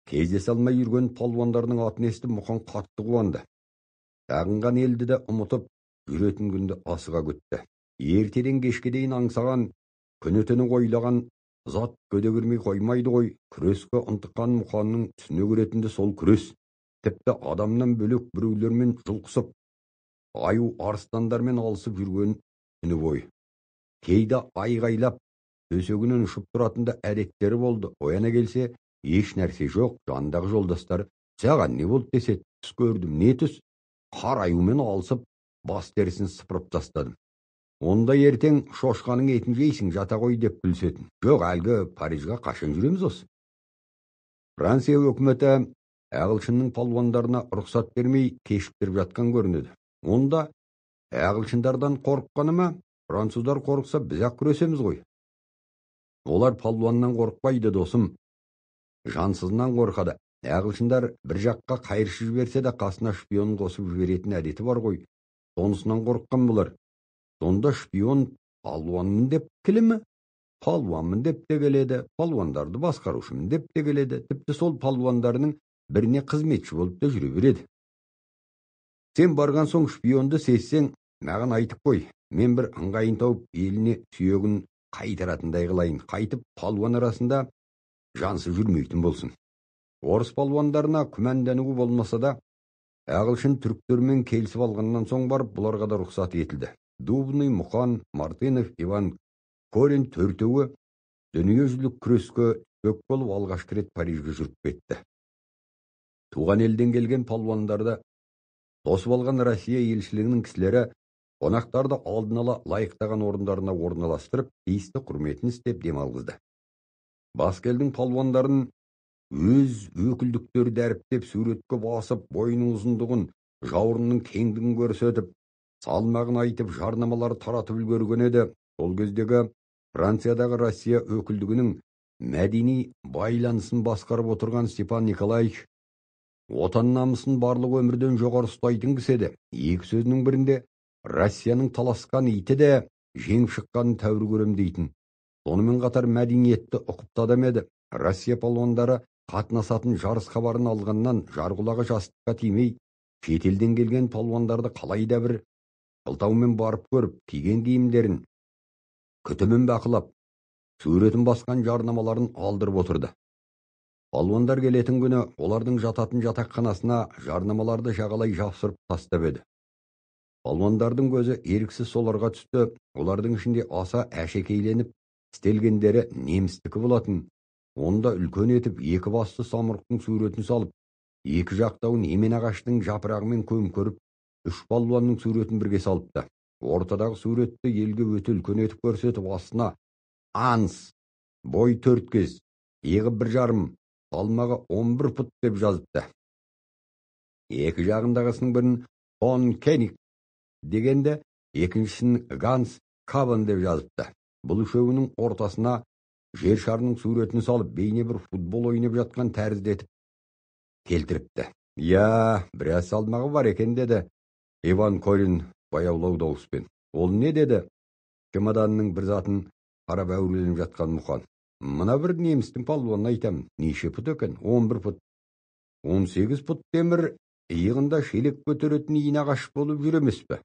Кездесе алмай жүрген палуандарының атын естіп Мұқан қатты қуанды. Сағынған елді де ұмытып, жүретін күнді асыға күтті. Ертеден кешке дейін аңсаған, күні-түні ойлаған зат көде көрмей қоймайды ғой. Күреске ынтыққан Мұқанның түсіне көретінді сол күрес. Тіпті адамнан бөлек біреулермен жұлқысып, аю арыстандармен алысып жүрген түні бойы. Кейде айғайлап, төсегінен ұшып тұратын да әдеттері болды. Ояна келсе, еш нәрсе жоқ. Жанындағы жолдастар, саған не болды десе, түс көрдім. Не түс? Қар аюмен алысып, бас терісін сыпырып тастадым. Онда ертең шошқаның етін жейсің, жата қой деп күлсетін. Жоқ, әлгі Парижға қашан жүреміз осы? Франция өкіметі ағылшынның палуандарына рұқсат бермей кешіктіріп жатқан көрінеді. Онда ағылшындардан қорыққаны ма? Француздар қорықса, біз-ақ күресеміз ғой. Олар палуаннан қорықпайды, досым. Жансызынан қорқады. Ағылшындар бір жаққа қайыршы жіберсе де қасына шпион қосып жіберетін әдеті бар ғой. Сонысынан қорыққан бұлар. Сонда шпион палуанмын деп келе ме? Палуанмын деп те келеді, палуандарды басқарушымын деп те келеді. Тіпті сол палуандарының біріне қызметші болып та жүре береді. Сен барған соң шпионды сезсең, маған айтып қой. Мен бір ыңғайын тауып, еліне сүйегін қайтаратындай қылайын. Қайтып палуан арасында жансыз жүрмейтін болсын. Орыс палуандарына күмәндануы болмаса да, ағылшын түріктермен келісіп алғаннан соң барып бұларға да рұқсат етілді. Дубный, Мұқан, Мартынов, Иван Корин төртеуі дүниежүзілік күреске түспек болып алғашқы рет Парижге жүріп кетті. Туған елден келген палуандарды тосып алған Россия елшілігінің кісілері қонақтарды алдын ала лайықтаған орындарына орналастырып, тиісті құрметін істеп демалғызды. Басқа елдің палуандарын өз өкілдіктері дәріптеп, суретке басып, бойының ұзындығын, жауырынның кеңдігін көрсетіп, салмағын айтып, жарнамалар таратып үлгерген еді. Сол кездегі Франциядағы Россия өкілдігінің мәдени байланысын басқарып отырған Степан Николаевич отан намысын барлық өмірден жоғары ұстайтын кісі еді. Екі сөзінің бірінде Россияның таласқан иті де жеңіп шыққанын тәуір көрем дейтін. Сонымен қатар мәдениетті ұқыпты адам еді. Россия палуандары қатынасатын жарыс хабарын алғаннан жарқұлағы жастыққа тимей, шетелден келген палуандарды қалай да бір сылтаумен барып көріп, киген киімдерін, күтімін бақылап, суретін басқан жарнамаларын алдырып отырды. Палуандар келетін күні олардың жататын жатақханасына жарнамаларды жағалай жапсырып тастап еді. Палуандардың көзі еріксіз соларға түсті. Олардың ішінде аса әшекейленіп істелгендері немістікі болатын. Онда үлкен етіп екі басты самұрықтың суретін салып, екі жақтауын емен ағаштың жапырағымен көмкеріп, үш палуанның суретін бірге салыпты. Ортадағы суретті елге өте үлкен етіп көрсетіп, астына «Анс, бой 4 кез, иығы 1,5, салмағы 11 пұт» деп жазыпты. Екі жағындағысының бірін «Фон Кеник» дегенде, екіншісін «Ганс Кабан» деп жазыпты. Бұл үшеуінің ортасына жер шарының суретін салып, бейне бір футбол ойнап жатқан тәрізді етіп келтіріпті. «Я, біраз салмағы бар екен», деді Иван Корин баяулау дауыспен. «Ол не?» деді чемоданның бір затын қарап әуреленіп жатқан Мұқан. «Мына бір немістің палуанын айтамын. Неше пұт екен? 11 пұт. 18 пұт темір иығында шелек көтеретін иін ағаш болып жүр емес пе?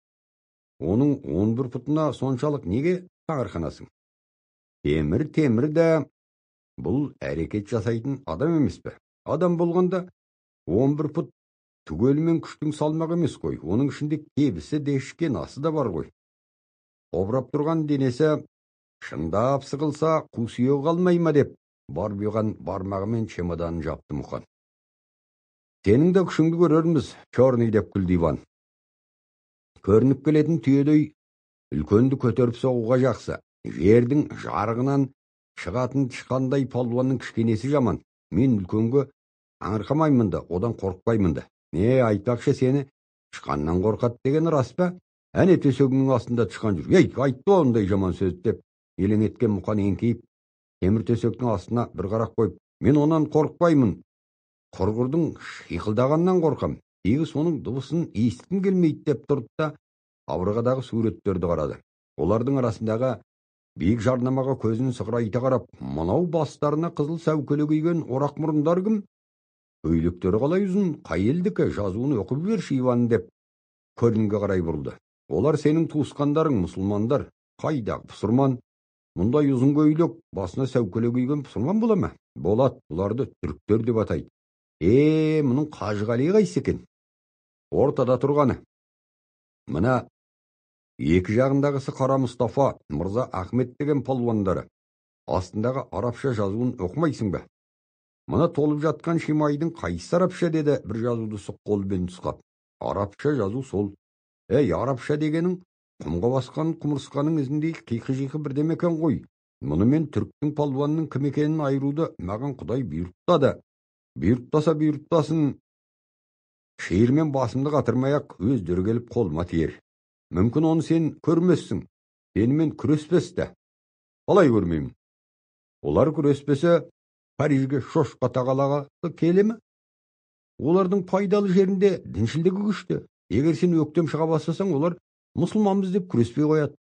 Оның 11 пұтына соншалық неге таңырқанасың? Темір темір да, бұл әрекет жасайтын адам емес пе? Адам болғанда 11 пұт түгелімен күштің салмағы емес қой. Оның ішінде кебісі де ішкен асы да бар ғой. Обырап тұрған денесі шындап сығылса, қу сүйегі қалмай ма?» деп барбиған бармағымен чемоданын жапты Мұқан. «Сенің де күшіңді көрерміз, черный», деп күлді Иван. «Көрініп келетін түйедей үлкенді көтеріп соғуға жақсы. Жердің жарығынан шығатын тышқандай палуанның кішкенесі жаман. Мен үлкенге аңырқамаймын да, одан қорықпаймын да. Не, айтпақшы, сені тышқаннан қорқады деген рас па? Әне төсегіңнің астында тышқан жүр. Ей, айтты ондай жаман сөз деп елең еткен Мұқан еңкейіп, темір төсектің астына бір қарап қойып, мен онан қорықпаймын. Құрғырдың шиқылдағаннан қорқам. Тегі соның дыбысын естіткім келмейді деп тұрды да, қабырғадағы суреттерді қарады. Олардың арасындағы биік жарнамаға көзін сығырайта қарап, мынау бастарына қызыл сәукеле киген орақ мұрындар кім? Көйлектері қалай ұзын, қай елдікі, жазуын оқып жіберші, Иван деп көрінге қарай бұрылды. Олар сенің туысқандарың, мұсылмандар. Қайдағы пұсырман? Мұндай ұзын көйлек, басына сәукеле киген пұсырман бола ма? Болады, бұларды түріктер деп атайды. Мұның Қажығали қайсы екен? Ортада тұрғаны. Мына екі жағындағысы Қара Мұстафа, Мырза Ахмет деген палуандары. Астындағы арабша жазуын оқымайсың ба? Мына толып жатқан шимайдың қайсысы арабша деді бір жазуды сұқ қолымен нұсқап. Арабша жазу сол. Ей, арабша дегенің құмға басқан құмырсқаның ізіндей қиқы-жиқы бірдеме екен ғой. Мұнымен түріктің палуанының кім екенін айыруды маған Құдай бұйырттады. Бұйырттаса бұйырттасын, шиырмен басымды қатырмай-ақ өздері келіп қолыма тиер. Мүмкін оны сен көрмессің, сенімен күреспес те. Қалай көрмеймін? Олар күреспесе, Парижге шошқа тағалағысы келе ме? Олардың пайдалы жерінде діншілдігі күшті. Егер сен өктем шыға бастасаң, олар мұсылманбыз деп күреспей қояды.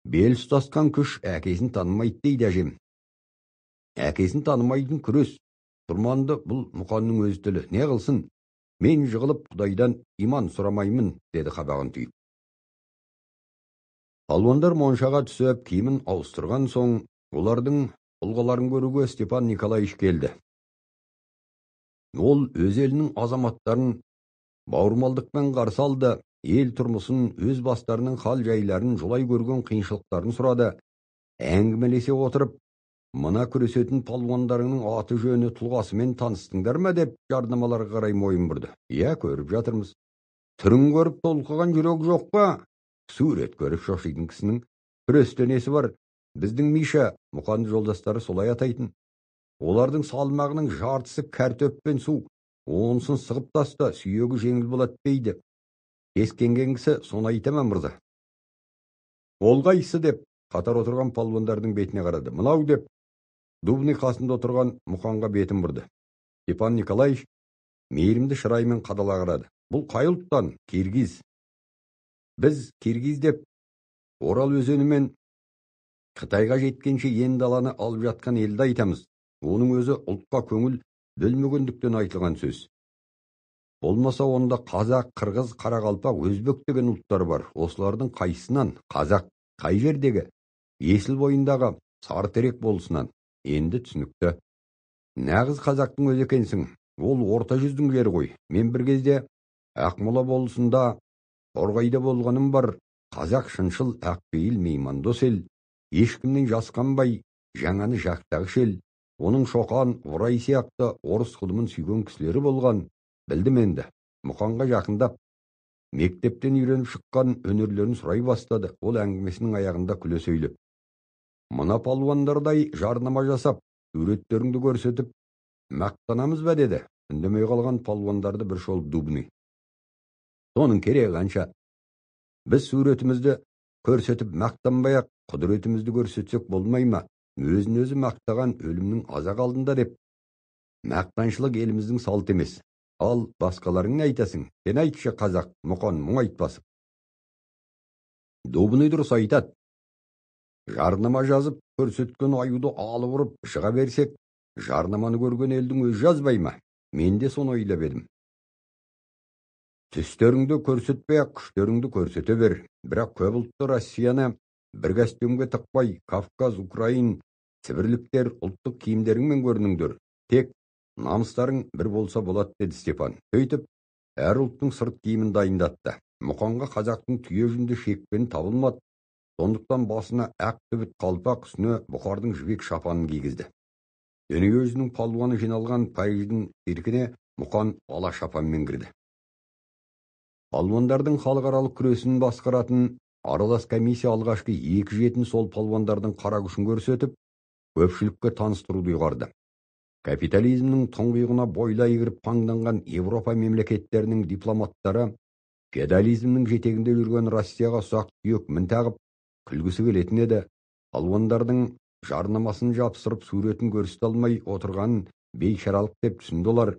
Бел ұстасқан күш әкесін танымайды дейді әжем. Әкесін танымайтын күрес. Тұрманды бұл Мұқанның өз тілі. Не қылсын? Мен жығылып Құдайдан иман сұрамаймын, деді қабағын түйіп. Палуандар моншаға түсіп, киімін ауыстырған соң, олардың тұлғаларын көруге Степан Николаевич келді. Ол өз елінің азаматтарын бауырмалдықпен қарсы алды, ел тұрмысын, өз бастарының хал жайларын, жолай көрген қиыншылықтарын сұрады. Әңгімелесе отырып, мына күресетін палуандарыңның аты жөні тұлғасымен таныстыңдар ма деп жарнамаларға қарай мойын бұрды. Иә, көріп жатырмыз. Түрін көріп толқыған жүрек жоқ па? Сурет көріп шошитын кісінің күресте несі бар? Біздің Миша, Мұқанды жолдастары солай атайтын. Олардың салмағының жартысы кәртөп пен су, онысын сығып таста, сүйегі жеңіл болады дейді. Кескенген кісі соны айта ма, мырза? Ол қайсы деп қатар отырған палуандардың бетіне қарады. Мынау деп Дубный қасында отырған Мұқанға бетін бұрды. Степан Николаевич мейірімді шыраймен қадала қарады. Бұл қай ұлттан? Киргиз. Біз киргиз деп Орал өзенімен Қытайға жеткенше ен даланы алып жатқан елді айтамыз. Оның өзі ұлтқа көңіл бөлмегендіктен айтылған сөз. Болмаса онда қазақ, қырғыз, қарақалпақ, өзбек деген ұлттар бар. Осылардың қайсынан? Қазақ қай жердегі? Есіл бойындағы Сарытерек болысынан. Енді түсінікті. Нағыз қазақтың өзі екенсің. Ол орта жүздің жері ғой. Мен бір кезде Ақмола болысында Торғайда болғаным бар. Қазақ шыншыл, ақпейіл, меймандос ел. Ешкімнен жасқанбай, жаңаны жақтағыш ел. Оның Шоқан, Орай сияқты орыс ғылымын сүйген кісілері болған. Білдім енді. Мұқанға жақындап, мектептен үйреніп шыққан өнерлерін сұрай бастады. Ол әңгімесінің аяғында күле сөйлеп, мына палуандардай жарнама жасап, суреттеріңді көрсетіп, мақтанамыз ба деді. Үндемей қалған палуандарды бір шолып Дубный. Соның керегі қанша? Біз суретімізді көрсетіп мақтанбай-ақ, құдіретімізді көрсетсек болмай ма? Өзін өзі мақтаған өлімнің азақ алдында деп. Мақтаншылық еліміздің салты емес. Ал басқаларың не айтасың? Сен айтшы, қазақ, Мұқан мұңайтпасып. Дубный дұрыс айтады. Жарнама жазып, көрсеткен аюды алып ұрып шыға берсек, жарнаманы көрген елдің өзі жазбай ма? Мен де соны ойлап едім. Түстеріңді көрсетпей-ақ, күштеріңді көрсете бер. Бірақ көп ұлтты Россияны бір костюмге тықпай, Кавказ, Украин, Сібірліктер ұлттық киімдеріңмен көрініңдер. Тек намыстарың бір болса болады, деді Степан. Сөйтіп, әр ұлттың сырт киімін дайындатты. Мұқанға қазақтың түйе жүнді шекпені табылмады. Сондықтан басына ақ түбіт қалпақ, үстіне Бұхардың жібек шапанын кигізді. Дүние жүзінің палуаны жиналған Париждің циркіне Мұқан ала шапанмен кірді. Палуандардың халықаралық күресін басқаратын Аралас комиссия алғашқы екі жетін сол палуандардың қара күшін көрсетіп, көпшілікке таныстыруды ұйғарды. Капитализмнің тұңғиығына бойлай кіріп паңданған Европа мемлекеттерінің дипломаттары феодализмнің жетегінде жүрген Россияға ұсақ түйек мін тағып, күлгісі келетін еді. Палуандардың жарнамасын жапсырып, суретін көрсете алмай отырғанын бейшаралық деп түсінді олар.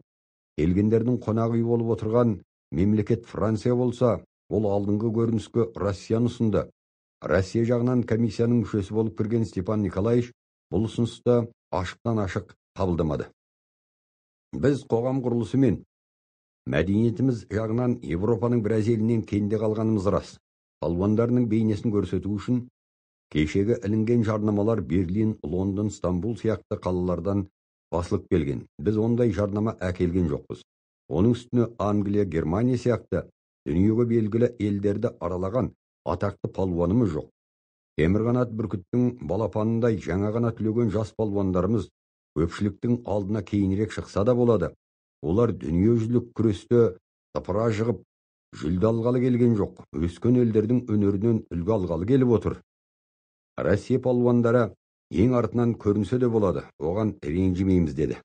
Келгендердің қонақ үй болып отырған мемлекет Франция болса, ол алдыңғы көрініске Россияны ұсынды. Россия жағынан комиссияның мүшесі болып кірген Степан Николаевич бұл ұсынысты ашықтан ашық қабылдамады. Біз қоғам құрылысы мен мәдениетіміз жағынан Европаның біраз елінен кенде қалғанымыз рас. Палуандарының бейнесін көрсету үшін кешегі ілінген жарнамалар Берлин, Лондон, Стамбул сияқты қалалардан басылып келген. Біз ондай жарнама әкелген жоқпыз. Оның үстіне Англия, Германия сияқты дүниеге белгілі елдерді аралаған атақты палуанымыз жоқ. Темір қанат бүркіттің балапанындай жаңа ғана түлеген жас палуандарымыз көпшіліктің алдына кейінірек шықса да болады. Олар дүниежүзілік күресте тыпыра жығып, жүлде алғалы келген жоқ, өскен елдердің өнерінен үлгі алғалы келіп отыр. Россия палуандары ең артынан көрінсе де болады, оған ренжімейміз деді.